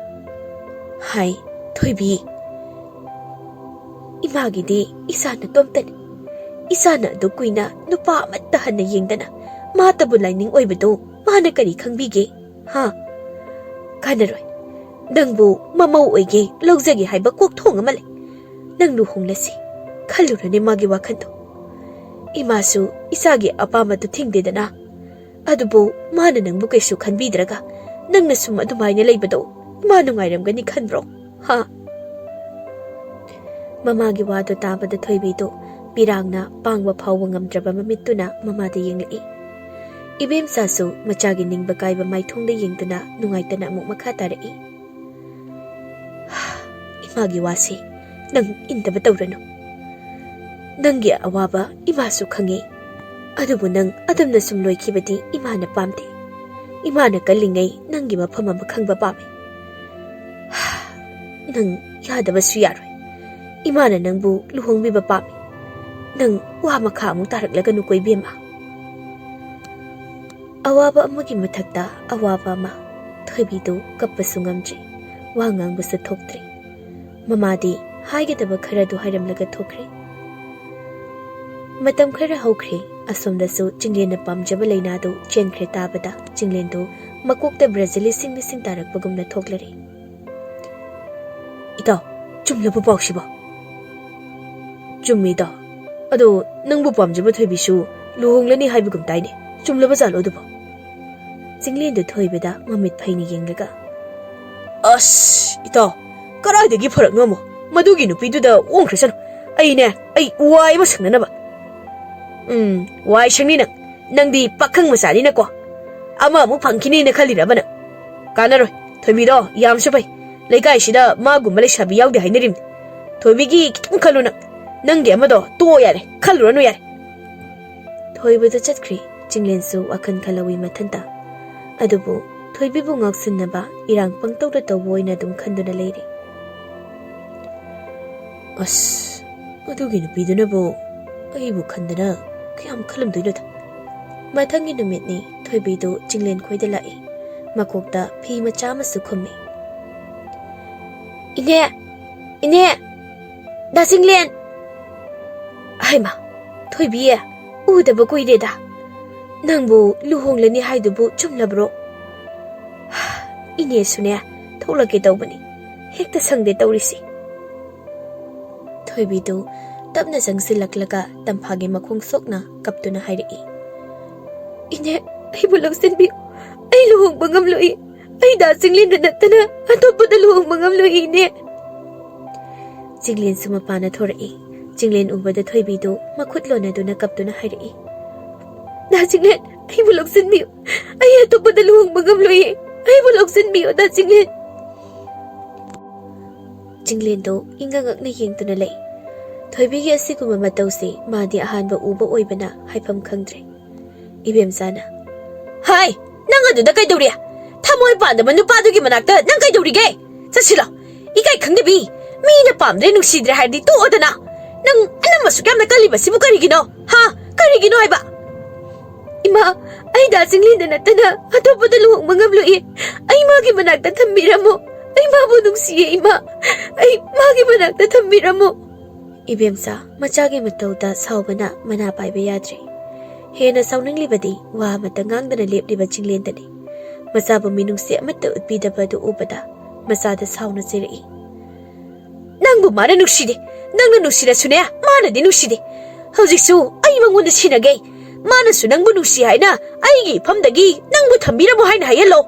ꯍꯥꯏ, ꯊꯣꯏꯕꯤ, ꯏꯃꯥꯒꯤꯗꯤ ꯏꯆꯥ ꯅꯇꯣꯝꯇꯅꯤ꯫ ꯏꯆꯥꯅ ꯑꯗꯨ ꯀꯨꯏꯅ ꯅꯨꯄꯥ ꯑꯃꯠꯇ ꯍꯟꯅ ꯌꯦꯡꯗꯅ ꯃꯥꯇꯕꯨ ꯂꯥꯏꯅꯤꯡ ꯑꯣꯏꯕꯗꯨ ꯃꯥꯅ ꯀꯔꯤ ꯈꯪꯕꯤꯒꯦ? ꯍꯥ? ꯀꯥꯟꯅꯔꯣꯏ꯫ ꯅꯪꯕꯨ ꯃꯃꯧ ꯑꯣꯏꯒꯦ ꯂꯧꯖꯒꯦ ꯍꯥꯏꯕ ꯀꯣꯛꯊꯣꯡ ꯑꯃ ꯂꯩ꯫ ꯅꯪ ꯂꯨꯍꯣꯡꯂꯁꯤ꯫ ꯈꯜꯂꯨꯔꯅꯦ ꯃꯥꯒꯤ ꯋꯥꯈꯜꯗꯣ꯫ ꯏꯃꯥꯁꯨ ꯏꯆꯥꯒꯤ ꯑꯄꯥꯝꯕꯗꯨ ꯊꯤꯡꯗꯦꯗꯅ꯫ ꯑꯗꯨꯕꯨ ꯃꯥꯅ ꯅꯪꯕꯨ ꯀꯩꯁꯨ ꯈꯟꯕꯤꯗ꯭ꯔꯒ ꯅꯪꯅ ꯁꯨꯝ ꯑꯗꯨꯃꯥꯏꯅ ꯂꯩꯕꯗꯣ ꯏꯃꯥ ꯅꯨꯡꯉꯥꯏꯔꯝꯒꯅꯤ ꯈꯟꯕ꯭ꯔꯣ? ꯍꯥ? ꯃꯃꯥꯒꯤ ꯋꯥꯗꯨ ꯇꯥꯕꯗ ꯊꯣꯏꯕꯤꯗꯨ ꯄꯤꯔꯥꯡꯅ ꯄꯥꯡꯕ ꯐꯥꯎꯕ ꯉꯝꯗ꯭ꯔꯕ ꯃꯃꯤꯠꯇꯨꯅ ꯃꯃꯥꯗ ꯌꯦꯡꯂꯛꯏ꯫ ꯏꯕꯦꯝꯆꯥꯁꯨ ꯃꯆꯥꯒꯤ ꯅꯤꯡꯕ ꯀꯥꯏꯕ ꯃꯥꯏꯊꯣꯡꯗ ꯌꯦꯡꯗꯨꯅ ꯅꯨꯡꯉꯥꯏꯇꯅ ꯑꯃꯨꯛ ꯃꯈꯥ ꯇꯥꯔꯛꯏ꯫ ꯏꯃꯥꯒꯤ ꯋꯥꯁꯤ ꯅꯪ ꯏꯟꯗꯕ ꯇꯧꯔꯅꯨ꯫ ꯅꯪꯒꯤ ꯑꯋꯥꯕ ꯏꯃꯥꯁꯨ ꯈꯪꯉꯤ꯫ ꯑꯗꯨꯕꯨ ꯅꯪ ꯑꯗꯨꯝꯅ ꯁꯨꯝ ꯂꯣꯏꯈꯤꯕꯗꯤ ꯏꯃꯥꯅ ꯄꯥꯝꯗꯦ꯫ ꯏꯃꯥꯅ ꯀꯜꯂꯤꯉꯩ ꯅꯪꯒꯤ ꯃꯐꯝ ꯑꯃ ꯈꯪꯕ ꯄꯥꯝꯃꯤ꯫ ꯅꯪ ꯌꯥꯗꯕꯁꯨ ꯌꯥꯔꯣꯏ꯫ ꯏꯃꯥꯅ ꯅꯪꯕꯨ ꯂꯨꯍꯣꯡꯕꯤꯕ ꯄꯥꯝꯃꯤ꯫ ꯅꯪ ꯋꯥ ꯃꯈꯥ ꯑꯃꯨꯛ ꯇꯥꯔꯛꯂꯒꯅꯨꯀꯣ ꯏꯕꯦꯝꯃ꯫ ꯑꯋꯥꯕ ꯑꯃꯒꯤ ꯃꯊꯛꯇ ꯑꯋꯥꯕ ꯑꯃ꯫ ꯊꯣꯏꯕꯤꯗꯨ ꯀꯞꯄꯁꯨ ꯉꯝꯗ꯭ꯔꯤ, ꯋꯥ ꯉꯥꯡꯕꯁꯨ ꯊꯣꯛꯇ꯭ꯔꯤ꯫ ꯃꯃꯥꯗꯤ ꯍꯥꯏꯒꯗꯕ ꯈꯔꯗꯨ ꯍꯥꯏꯔꯝꯂꯒ ꯊꯣꯛꯈ꯭ꯔꯦ꯫ ꯃꯇꯝ ꯈꯔ ꯍꯧꯈ꯭ꯔꯦ꯫ ꯑꯁꯣꯝꯗꯁꯨ ꯆꯤꯡꯂꯦꯟꯅ ꯄꯥꯝꯖꯕ ꯂꯩꯅꯥꯗꯨ ꯆꯦꯟꯈ꯭ꯔꯦ ꯇꯥꯕꯗ ꯆꯤꯡꯂꯦꯟꯗꯨ ꯃꯀꯣꯛꯇ ꯕ꯭ꯔꯖ ꯂꯤꯁꯤꯡ ꯂꯤꯁꯤꯡ ꯇꯥꯔꯛꯄꯒꯨꯝꯅ ꯊꯣꯛꯂꯔꯦ꯫ ꯏꯇꯥꯎ, ꯆꯨꯝꯂꯕ ꯄꯥꯎꯁꯤꯕꯣ? ꯆꯨꯝꯃꯤ ꯏꯇꯥꯎ꯫ ꯑꯗꯣ ꯅꯪꯕꯨ ꯄꯥꯝꯖꯕ ꯊꯣꯏꯕꯤꯁꯨ ꯂꯨꯍꯣꯡꯂꯅꯤ ꯍꯥꯏꯕꯒꯨꯝ ꯇꯥꯏꯅꯦ꯫ ꯆꯨꯝꯂꯕ ꯖꯥꯠꯂꯣ ꯑꯗꯨꯕꯣ? ꯆꯤꯡꯂꯦꯟꯗꯨ ꯊꯣꯏꯕꯗ ꯃꯃꯤꯠ ꯐꯩꯅ ꯌꯦꯡꯂꯒ, ꯑꯁ, ꯏꯇꯥꯎ, ꯀꯗꯥꯏꯗꯒꯤ ꯐꯔꯛꯅꯣ ꯑꯃꯨꯛ? ꯃꯗꯨꯒꯤ ꯅꯨꯄꯤꯗꯨꯗ ꯑꯣꯟꯈ꯭ꯔꯁꯅꯨ꯫ ꯑꯩꯅꯦ, ꯑꯩ ꯋꯥꯏ ꯑꯃ ꯁꯪꯅꯅꯕ꯫ ꯎꯝ, ꯋꯥꯏ ꯁꯪꯅꯤ ꯅꯪ꯫ ꯅꯪꯗꯤ ꯄꯥꯈꯪ ꯃꯆꯥꯅꯤꯅꯀꯣ꯫ ꯑꯃ ꯑꯃꯨꯛ ꯐꯪꯈꯤꯅꯤꯅ ꯈꯜꯂꯤꯔꯕ ꯅꯪ? ꯀꯥꯟꯅꯔꯣꯏ꯫ ꯊꯣꯏꯕꯤꯗꯣ ꯌꯥꯝꯁꯨ ꯐꯩ꯫ ꯂꯩꯀꯥꯏꯁꯤꯗ ꯃꯥꯒꯨꯝꯕ ꯂꯩꯁꯥꯕꯤ ꯌꯥꯎꯗꯦ ꯍꯥꯏꯅꯔꯤꯝꯅꯤ꯫ ꯊꯣꯏꯕꯤꯒꯤ ꯈꯤꯇꯪ ꯈꯜꯂꯨ ꯅꯪ꯫ ꯅꯪꯒꯤ ꯑꯃꯗꯣ ꯇꯣꯛꯑꯣ ꯌꯥꯔꯦ꯫ ꯈꯜꯂꯨꯔꯅꯨ ꯌꯥꯔꯦ꯫ ꯊꯣꯏꯕꯗ ꯆꯠꯈ꯭ꯔꯦ꯫ ꯆꯤꯡꯂꯦꯟꯁꯨ ꯋꯥꯈꯜ ꯈꯜꯍꯧꯋꯤ ꯃꯊꯟꯇ꯫ ꯑꯗꯨꯕꯨ ꯊꯣꯏꯕꯤꯕꯨ ꯉꯥꯎꯁꯤꯟꯅꯕ ꯏꯔꯥꯡ ꯄꯪꯇꯧꯗ ꯇꯧꯕ ꯑꯣꯏꯅ ꯑꯗꯨꯝ ꯈꯟꯗꯨꯅ ꯂꯩꯔꯦ꯫ ꯑꯁ, ꯑꯗꯨꯒꯤ ꯅꯨꯄꯤꯗꯨꯅꯕꯨ ꯑꯩꯕꯨ ꯈꯟꯗꯅ ꯀꯌꯥꯝ ꯈꯜꯂꯝꯗꯣꯏꯅꯣꯗ꯫ ꯃꯊꯪꯒꯤ ꯅꯨꯃꯤꯠꯅꯤ꯫ ꯊꯣꯏꯕꯤꯗꯨ ꯆꯤꯡꯂꯦꯟ ꯈꯣꯏꯗ ꯂꯥꯛꯏ꯫ ꯃꯀꯣꯛꯇ ꯐꯤ ꯃꯆꯥ ꯑꯃꯁꯨ ꯈꯨꯝꯃꯤ꯫ "ꯏꯅꯦ! ꯏꯅꯦ! ꯗꯥ ꯆꯤꯡꯂꯦꯟ!" "ꯍꯩꯃꯥ, ꯊꯣꯏꯕꯤ, ꯎꯗꯕ ꯀꯨꯏꯔꯦꯗ꯫ ꯅꯪꯕꯨ ꯂꯨꯍꯣꯡꯂꯅꯤ ꯍꯥꯏꯗꯨꯕꯨ ꯆꯨꯝꯂꯕ꯭ꯔꯣ?" "ꯏꯅꯦꯁꯨꯅꯦ, ꯊꯣꯛꯂꯛꯀꯦ ꯇꯧꯕꯅꯤ, ꯍꯦꯛꯇ ꯁꯪꯗꯦ ꯇꯧꯔꯤꯁꯤ꯫" ꯊꯣꯏꯕꯤꯗꯨ ꯇꯞꯅ ꯆꯪꯁꯤꯜꯂꯛꯂꯒ ꯇꯝꯐꯥꯒꯤ ꯃꯈꯣꯡ ꯁꯣꯛꯅ ꯀꯞꯇꯨꯅ ꯍꯥꯏꯔꯛꯏ꯫ "ꯏꯅꯦ, ꯑꯩꯕꯨ ꯂꯧꯁꯤꯟꯕꯤꯌꯨ꯫ ꯑꯩ ꯂꯨꯍꯣꯡꯕ ꯉꯝꯂꯣꯏ꯫ ꯑꯩ ꯗꯥ ꯆꯤꯡꯂꯦꯟꯗ ꯅꯠꯇꯅ ꯑꯇꯣꯞꯄꯗ ꯂꯨꯍꯣꯡꯕ ꯉꯝꯂꯣꯏ, ꯏꯅꯦ꯫" ꯆꯤꯡꯂꯦꯟꯁꯨ ꯃꯄꯥꯟꯗ ꯊꯣꯔꯛꯏ꯫ ꯆꯤꯡꯂꯦꯟ ꯎꯕꯗ ꯊꯣꯏꯕꯤꯗꯨ ꯃꯈꯨꯠ ꯂꯣꯟꯅꯗꯨꯅ ꯀꯞꯇꯨꯅ ꯍꯥꯏꯔꯛꯏ, "ꯗꯥ ꯆꯤꯡꯂꯦꯟ, ꯑꯩꯕꯨ ꯂꯧꯁꯤꯟꯕꯤꯌꯨ꯫ ꯑꯩ ꯑꯇꯣꯞꯄꯗ ꯂꯨꯍꯣꯡꯕ ꯉꯝꯂꯣꯏꯌꯦ꯫ ꯑꯩꯕꯨ ꯂꯧꯁꯤꯟꯕꯤꯌꯨ, ꯗꯥ ꯆꯤꯡꯂꯦꯟ꯫" ꯆꯤꯡꯂꯦꯟꯗꯣ ꯏꯪꯉꯛ ꯉꯛꯅ ꯌꯦꯡꯗꯨꯅ ꯂꯩ꯫ ꯊꯣꯏꯕꯤꯒꯤ ꯑꯁꯤꯒꯨꯝꯕ ꯃꯇꯧꯁꯤ ꯃꯥꯗꯤ ꯑꯍꯥꯟꯕ ꯎꯕ ꯑꯣꯏꯕꯅ ꯍꯥꯏꯐꯝ ꯈꯪꯗ꯭ꯔꯦ꯫ ꯏꯕꯦꯝꯆꯥꯅ, "ꯍꯥꯏ, ꯅꯪ ꯑꯗꯨꯗ ꯀꯩꯗꯧꯔꯤ? ꯊꯃꯣꯏ ꯄꯥꯟꯗꯕ ꯅꯨꯄꯥꯗꯨꯒꯤ ꯃꯅꯥꯛꯇ ꯅꯪ ꯀꯩꯗꯧꯔꯤꯒꯦ? ꯆꯠꯁꯤꯜꯂꯣ꯫ ꯏꯀꯥꯏ ꯈꯪꯗꯕꯤ꯫ ꯃꯤꯅ ꯄꯥꯝꯗ꯭ꯔꯦ, ꯅꯨꯡꯁꯤꯗ꯭ꯔꯦ ꯍꯥꯏꯔꯗꯤ ꯇꯣꯛꯑꯣꯗꯅ꯫ ꯅꯪ ꯑꯅꯝ ꯑꯁꯨꯛ ꯌꯥꯝꯅ ꯀꯜꯂꯤꯕꯁꯤꯕꯨ ꯀꯔꯤꯒꯤꯅꯣ? ꯍꯥ? ꯀꯔꯤꯒꯤꯅꯣ ꯍꯥꯏꯕ?" "ꯏꯃꯥ, ꯑꯩ ꯗꯥ ꯆꯤꯡꯂꯦꯟꯗ ꯅꯠꯇꯅ ꯑꯇꯣꯞꯄꯗ ꯂꯨꯍꯣꯡꯕ ꯉꯝꯂꯣꯏꯌꯦ꯫ ꯑꯩ ꯃꯥꯒꯤ ꯃꯅꯥꯛꯇ ꯊꯝꯕꯤꯔꯝꯃꯣ꯫ ꯑꯩ ꯃꯥꯕꯨ ꯅꯨꯡꯁꯤꯌꯦ, ꯏꯃꯥ꯫ ꯑꯩ ꯃꯥꯒꯤ ꯃꯅꯥꯛꯇ ꯊꯝꯕꯤꯔꯝꯃꯣ꯫" ꯏꯕꯦꯝꯆꯥ ꯃꯆꯥꯒꯤ ꯃꯇꯧꯗ ꯁꯥꯎꯕꯅ ꯃꯅꯥ ꯄꯥꯏꯕ ꯌꯥꯗ꯭ꯔꯦ꯫ ꯍꯦꯟꯅ ꯁꯥꯎꯅꯤꯡꯂꯤꯕꯗꯤ ꯋꯥ ꯑꯃꯠꯇ ꯉꯥꯡꯗꯅ ꯂꯦꯞꯂꯤꯕ ꯆꯤꯡꯂꯦꯟꯗꯅꯤ꯫ ꯃꯆꯥꯕꯨ ꯃꯤꯅꯨꯡꯁꯤ ꯑꯃꯠꯇ ꯎꯠꯄꯤꯗꯕ ꯑꯗꯨ ꯎꯕꯗ ꯃꯆꯥꯗ ꯁꯥꯎꯅ ꯆꯩꯔꯛꯏ꯫ "ꯅꯪꯕꯨ ꯃꯥꯅ ꯅꯨꯡꯁꯤꯗꯦ꯫ ꯅꯪꯅ ꯅꯨꯡꯁꯤꯔꯁꯨꯅꯦ, ꯃꯥꯅꯗꯤ ꯅꯨꯡꯁꯤꯗꯦ꯫ ꯍꯧꯖꯤꯛꯁꯨ ꯑꯩ ꯃꯉꯣꯟꯗ ꯁꯤꯟꯅꯒꯦ꯫ ꯃꯥꯅꯁꯨ ꯅꯪꯕꯨ ꯅꯨꯡꯁꯤ ꯍꯥꯏꯅ ꯑꯩꯒꯤ ꯏꯐꯝꯗꯒꯤ ꯅꯪꯕꯨ ꯊꯝꯕꯤꯔꯝꯃꯣ ꯍꯥꯏꯅ ꯍꯥꯏꯍꯜꯂꯣ꯫"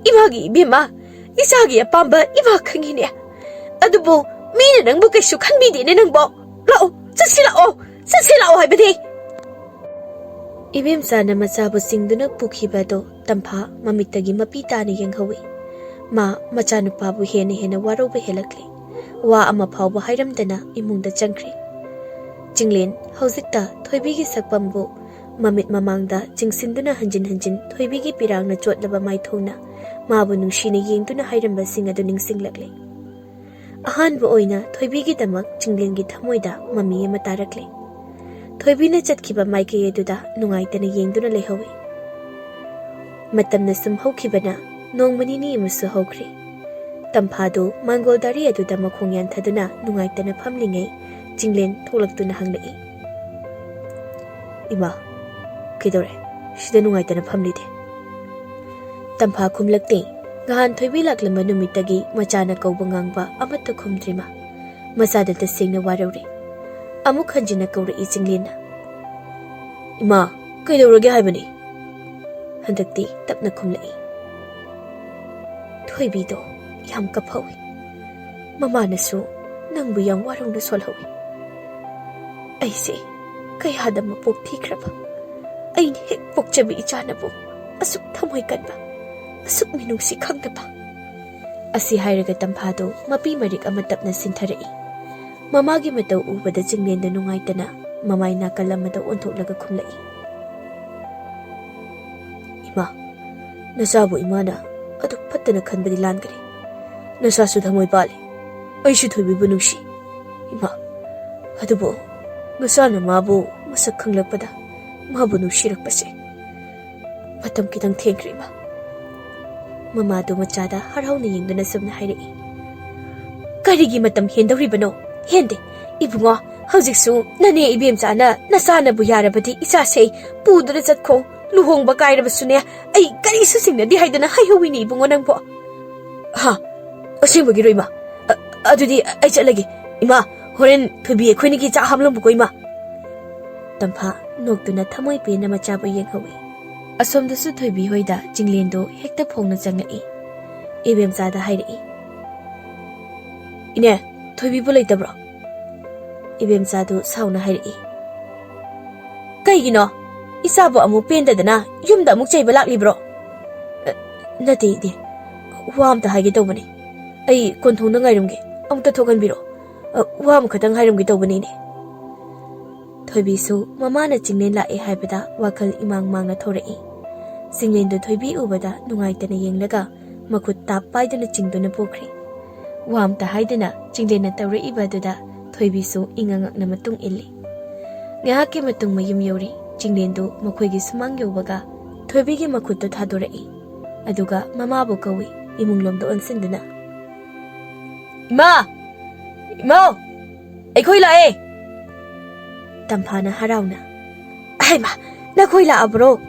"ꯏꯃꯥꯒꯤ ꯏꯕꯦꯝꯃ, ꯏꯆꯥꯒꯤ ꯑꯄꯥꯝꯕ ꯏꯃꯥ ꯈꯪꯉꯤꯅꯦ꯫ ꯑꯗꯨꯕꯨ ꯃꯤꯅ ꯅꯪꯕꯨ ꯀꯩꯁꯨ ꯈꯟꯕꯤꯗꯦꯅꯦ ꯅꯪꯕꯣ꯫ ꯂꯥꯛꯑꯣ, ꯆꯠꯁꯤ ꯂꯥꯛꯑꯣ, ꯆꯠꯁꯤ ꯂꯥꯛꯑꯣ ꯍꯥꯏꯕꯅꯦ꯫" ꯏꯕꯦꯝꯆꯥꯅ ꯃꯆꯥꯕꯨ ꯆꯤꯡꯗꯨꯅ ꯄꯨꯈꯤꯕ ꯑꯗꯣ ꯇꯝꯐꯥ ꯃꯃꯤꯠꯇꯒꯤ ꯃꯄꯤ ꯇꯥꯅ ꯌꯦꯡꯍꯧꯏ꯫ ꯃꯥ ꯃꯆꯥꯅꯨꯄꯥꯕꯨ ꯍꯦꯟꯅ ꯍꯦꯟꯅ ꯋꯥꯔꯧꯕ ꯍꯦꯜꯂꯛꯂꯦ꯫ ꯋꯥ ꯑꯃ ꯐꯥꯎꯕ ꯍꯥꯏꯔꯝꯗꯅ ꯏꯃꯨꯡꯗ ꯆꯪꯈ꯭ꯔꯦ꯫ ꯆꯤꯡꯂꯦꯟ ꯍꯧꯖꯤꯛꯇ ꯊꯣꯏꯕꯤꯒꯤ ꯁꯛꯐꯝꯕꯨ ꯃꯃꯤꯠ ꯃꯃꯥꯡꯗ ꯆꯤꯡꯁꯤꯟꯗꯨꯅ ꯍꯟꯖꯤꯟ ꯍꯟꯖꯤꯟ ꯊꯣꯏꯕꯤꯒꯤ ꯄꯤꯔꯥꯡꯅ ꯆꯣꯠꯂꯕ ꯃꯥꯏꯊꯣꯡꯅ ꯃꯥꯕꯨ ꯅꯨꯡꯁꯤꯅ ꯌꯦꯡꯗꯨꯅ ꯍꯥꯏꯔꯝꯕꯁꯤꯡ ꯑꯗꯨ ꯅꯤꯡꯁꯤꯡꯂꯛꯂꯦ꯫ ꯑꯍꯥꯟꯕ ꯑꯣꯏꯅ ꯊꯣꯏꯕꯤꯒꯤꯗꯃꯛ ꯆꯤꯡꯂꯦꯟꯒꯤ ꯊꯃꯣꯏꯗ ꯃꯃꯤ ꯑꯃ ꯇꯥꯔꯛꯂꯦ꯫ ꯊꯣꯏꯕꯤꯅ ꯆꯠꯈꯤꯕ ꯃꯥꯏꯀꯩ ꯑꯗꯨꯗ ꯅꯨꯡꯉꯥꯏꯇꯅ ꯌꯦꯡꯗꯨꯅ ꯂꯩꯍꯧꯏ꯫ ꯃꯇꯝꯅ ꯁꯨꯝ ꯍꯧꯈꯤꯕꯅ ꯅꯣꯡꯃ ꯅꯤꯅꯤ ꯑꯃꯁꯨ ꯍꯧꯈ꯭ꯔꯦ꯫ ꯇꯝꯐꯥꯗꯨ ꯃꯥꯡꯒꯣꯜ ꯗꯥꯔꯤ ꯑꯗꯨꯗ ꯃꯈꯣꯡ ꯌꯥꯟꯊꯗꯨꯅ ꯅꯨꯡꯉꯥꯏꯇꯅ ꯐꯝꯂꯤꯉꯩ ꯆꯤꯡꯂꯦꯟ ꯊꯣꯛꯂꯛꯇꯨꯅ ꯍꯪꯂꯛꯏ, "ꯏꯃꯥ, ꯀꯩꯗꯧꯔꯦ? ꯁꯤꯗ ꯅꯨꯡꯉꯥꯏꯇꯅ ꯐꯝꯂꯤꯗꯤ?" ꯇꯝꯐꯥ ꯈꯨꯝꯂꯛꯇꯦ꯫ ꯅꯍꯥꯟ ꯊꯣꯏꯕꯤ ꯂꯥꯛꯂꯝꯕ ꯅꯨꯃꯤꯠꯇꯒꯤ ꯃꯆꯥꯅ ꯀꯧꯕ ꯉꯥꯡꯕ ꯑꯃꯠꯇ ꯈꯨꯝꯗ꯭ꯔꯤ ꯃꯥ꯫ ꯃꯆꯥꯗ ꯇꯁꯦꯡꯅ ꯋꯥꯔꯧꯔꯦ꯫ ꯑꯃꯨꯛ ꯍꯟꯖꯤꯟꯅ ꯀꯧꯔꯛꯏ ꯆꯤꯡꯂꯦꯟꯅ, "ꯏꯃꯥ, ꯀꯩꯗꯧꯔꯒꯦ ꯍꯥꯏꯕꯅꯤ?" ꯍꯟꯗꯛꯇꯤ ꯇꯞꯅ ꯈꯨꯝꯂꯛꯏ, "ꯊꯣꯏꯕꯤꯗꯣ ꯌꯥꯝ ꯀꯞꯍꯧꯏ꯫ ꯃꯃꯥꯅꯁꯨ ꯅꯪꯕꯨ ꯌꯥꯝ ꯋꯥꯔꯧꯅ ꯁꯣꯜꯍꯧꯏ꯫ ꯑꯩꯁꯦ ꯀꯌꯥꯗ ꯃꯄꯣꯛ ꯊꯤꯈ꯭ꯔꯕ꯫ ꯑꯩꯅ ꯍꯦꯛ ꯄꯣꯛꯆꯕ ꯏꯆꯥꯅꯕꯨ ꯑꯁꯨꯛ ꯊꯃꯣꯏ ꯀꯟꯕ, ꯑꯁꯨꯛ ꯃꯤꯅꯨꯡꯁꯤ ꯈꯪꯗꯕ꯫" ꯑꯁꯤ ꯍꯥꯏꯔꯒ ꯇꯝꯐꯥꯗꯨ ꯃꯄꯤ ꯃꯔꯤꯛ ꯑꯃ ꯇꯞꯅ ꯁꯤꯟꯊꯔꯛꯏ꯫ ꯃꯃꯥꯒꯤ ꯃꯇꯧ ꯎꯕꯗ ꯆꯤꯡꯂꯦꯟꯗ ꯅꯨꯡꯉꯥꯏꯇꯅ ꯃꯃꯥꯏ ꯅꯥꯀꯜ ꯑꯃꯗ ꯑꯣꯟꯊꯣꯛꯂꯒ ꯈꯨꯝꯂꯛꯏ, "ꯏꯃꯥ, ꯅꯆꯥꯕꯨ ꯏꯃꯥꯅ ꯑꯗꯨꯛ ꯐꯠꯇꯅ ꯈꯟꯕꯗꯤ ꯂꯥꯟꯒꯅꯤ꯫ ꯅꯆꯥꯁꯨ ꯊꯃꯣꯏ ꯄꯥꯜꯂꯤ꯫ ꯑꯩꯁꯨ ꯊꯣꯏꯕꯤꯕꯨ ꯅꯨꯡꯁꯤ꯫ ꯏꯃꯥ, ꯑꯗꯨꯕꯨ ꯅꯆꯥꯅ ꯃꯥꯕꯨ ꯃꯁꯛ ꯈꯪꯂꯛꯄꯗ ꯃꯥꯕꯨ ꯅꯨꯡꯁꯤꯔꯛꯄꯁꯦ ꯃꯇꯝ ꯈꯤꯇꯪ ꯊꯦꯡꯈ꯭ꯔꯦ, ꯏꯃꯥ꯫" ꯃꯃꯥꯗꯨ ꯃꯆꯥꯗ ꯍꯔꯥꯎꯅ ꯌꯦꯡꯗꯨꯅ ꯁꯨꯝꯅ ꯍꯥꯏꯔꯛꯏ, "ꯀꯔꯤꯒꯤ ꯃꯇꯝ ꯍꯦꯟꯗꯧꯔꯤꯕꯅꯣ? ꯍꯦꯟꯗꯦ꯫ ꯏꯕꯨꯡꯉꯣ, ꯍꯧꯖꯤꯛꯁꯨ ꯅꯅꯦ ꯏꯕꯦꯝꯆꯥꯅ ꯅꯆꯥꯅꯕꯨ ꯌꯥꯔꯕꯗꯤ ꯏꯆꯥꯁꯦ ꯄꯨꯗꯨꯅ ꯆꯠꯈꯣ꯫ ꯂꯨꯍꯣꯡꯕ ꯀꯥꯏꯔꯕꯁꯨꯅꯦ, ꯑꯩ ꯀꯔꯤꯁꯨ ꯆꯤꯡꯅꯗꯦ ꯍꯥꯏꯗꯅ ꯍꯥꯏꯍꯧꯋꯤꯅꯦ ꯏꯕꯨꯡꯉꯣ ꯅꯪꯕꯣ꯫" "ꯍꯥ? ꯑꯁꯦꯡꯕꯒꯤꯔꯣ, ꯏꯃꯥ? ꯑ-, ꯑꯗꯨꯗꯤ ꯑꯩ ꯆꯠꯂꯒꯦ꯫ ꯏꯃꯥ, ꯍꯣꯔꯦꯟ ꯊꯣꯏꯕꯤ ꯑꯩꯈꯣꯏꯅꯤꯒꯤ ꯆꯥꯛ ꯍꯥꯞꯂꯝꯕꯀꯣ, ꯏꯃꯥ꯫" ꯇꯝꯐꯥ ꯅꯣꯛꯇꯨꯅ ꯊꯃꯣꯏ ꯄꯦꯟꯅ ꯃꯆꯥꯕꯨ ꯌꯦꯡꯍꯧꯏ꯫ ꯑꯁꯣꯝꯗꯁꯨ ꯊꯣꯏꯕꯤ ꯍꯣꯏꯗ ꯆꯤꯡꯂꯦꯟꯗꯣ ꯍꯦꯛꯇ ꯐꯣꯡꯅ ꯆꯪꯂꯛꯏ꯫ ꯏꯕꯦꯝꯆꯥꯗ ꯍꯥꯏꯔꯛꯏ, "ꯏꯅꯦ, ꯊꯣꯏꯕꯤꯕꯨ ꯂꯩꯇꯕ꯭ꯔꯣ?" ꯏꯕꯦꯝꯆꯥꯗꯨ ꯁꯥꯎꯅ ꯍꯥꯏꯔꯛꯏ, "ꯀꯩꯒꯤꯅꯣ? ꯏꯆꯥꯕꯨ ꯑꯃꯨꯛ ꯄꯦꯟꯗꯗꯅ ꯌꯨꯝꯗ ꯑꯃꯨꯛ ꯆꯩꯕ ꯂꯥꯛꯂꯤꯕ꯭ꯔꯣ?" "ꯑ, ꯅꯠꯇꯦ, ꯏꯅꯦ꯫ ꯋꯥ ꯑꯝꯇ ꯍꯥꯏꯒꯦ ꯇꯧꯕꯅꯤ꯫ ꯑꯩ ꯀꯣꯟꯊꯣꯡꯗ ꯉꯥꯏꯔꯝꯒꯦ꯫ ꯑꯃꯨꯛꯇ ꯊꯣꯛꯍꯟꯕꯤꯔꯣ꯫ ꯑ, ꯋꯥ ꯑꯃꯈꯛꯇꯪ ꯍꯥꯏꯔꯝꯒꯦ ꯇꯧꯕꯅꯤ, ꯏꯅꯦ꯫" ꯊꯣꯏꯕꯤꯁꯨ ꯃꯃꯥꯅ ꯆꯤꯡꯂꯦꯟ ꯂꯥꯛꯑꯦ ꯍꯥꯏꯕꯗ ꯋꯥꯈꯜ ꯏꯃꯥꯡ ꯃꯥꯡꯅ ꯊꯣꯔꯛꯏ꯫ ꯆꯤꯡꯂꯦꯟꯗꯨ ꯊꯣꯏꯕꯤ ꯎꯕꯗ ꯅꯨꯡꯉꯥꯏꯇꯅ ꯌꯦꯡꯂꯒ ꯃꯈꯨꯠ ꯇꯥꯞ ꯄꯥꯏꯗꯨꯅ ꯆꯤꯡꯗꯨꯅ ꯄꯣꯛꯈ꯭ꯔꯦ꯫ ꯋꯥ ꯑꯝꯇ ꯍꯥꯏꯗꯅ ꯆꯤꯡꯂꯦꯟꯅ ꯇꯧꯔꯛꯏꯕ ꯑꯗꯨꯗ ꯊꯣꯏꯕꯤꯁꯨ ꯏꯉꯛ ꯉꯛꯅ ꯃꯇꯨꯡ ꯏꯜꯂꯤ꯫ ꯉꯥꯏꯍꯥꯛꯀꯤ ꯃꯇꯨꯡ ꯃꯌꯨꯝ ꯌꯧꯔꯤ꯫ ꯆꯤꯡꯂꯦꯟꯗꯨ ꯃꯈꯣꯏꯒꯤ ꯁꯨꯃꯥꯡ ꯌꯧꯕꯒ ꯊꯣꯏꯕꯤꯒꯤ ꯃꯈꯨꯠꯇꯨ ꯊꯥꯗꯣꯔꯛꯏ꯫ ꯑꯗꯨꯒ ꯃꯃꯥꯕꯨ ꯀꯧꯏ, ꯏꯃꯨꯡꯂꯣꯝꯗ ꯑꯣꯟꯁꯤꯟꯗꯨꯅ꯫ "ꯏꯃꯥ! ꯏꯃꯥ! ꯑꯩꯈꯣꯏ ꯂꯥꯛꯑꯦ!" ꯇꯝꯐꯥꯅ ꯍꯔꯥꯎꯅ꯫ "ꯍꯩꯃꯥ! ꯅꯈꯣꯏ ꯂꯥꯛꯑꯕ꯭ꯔꯣ?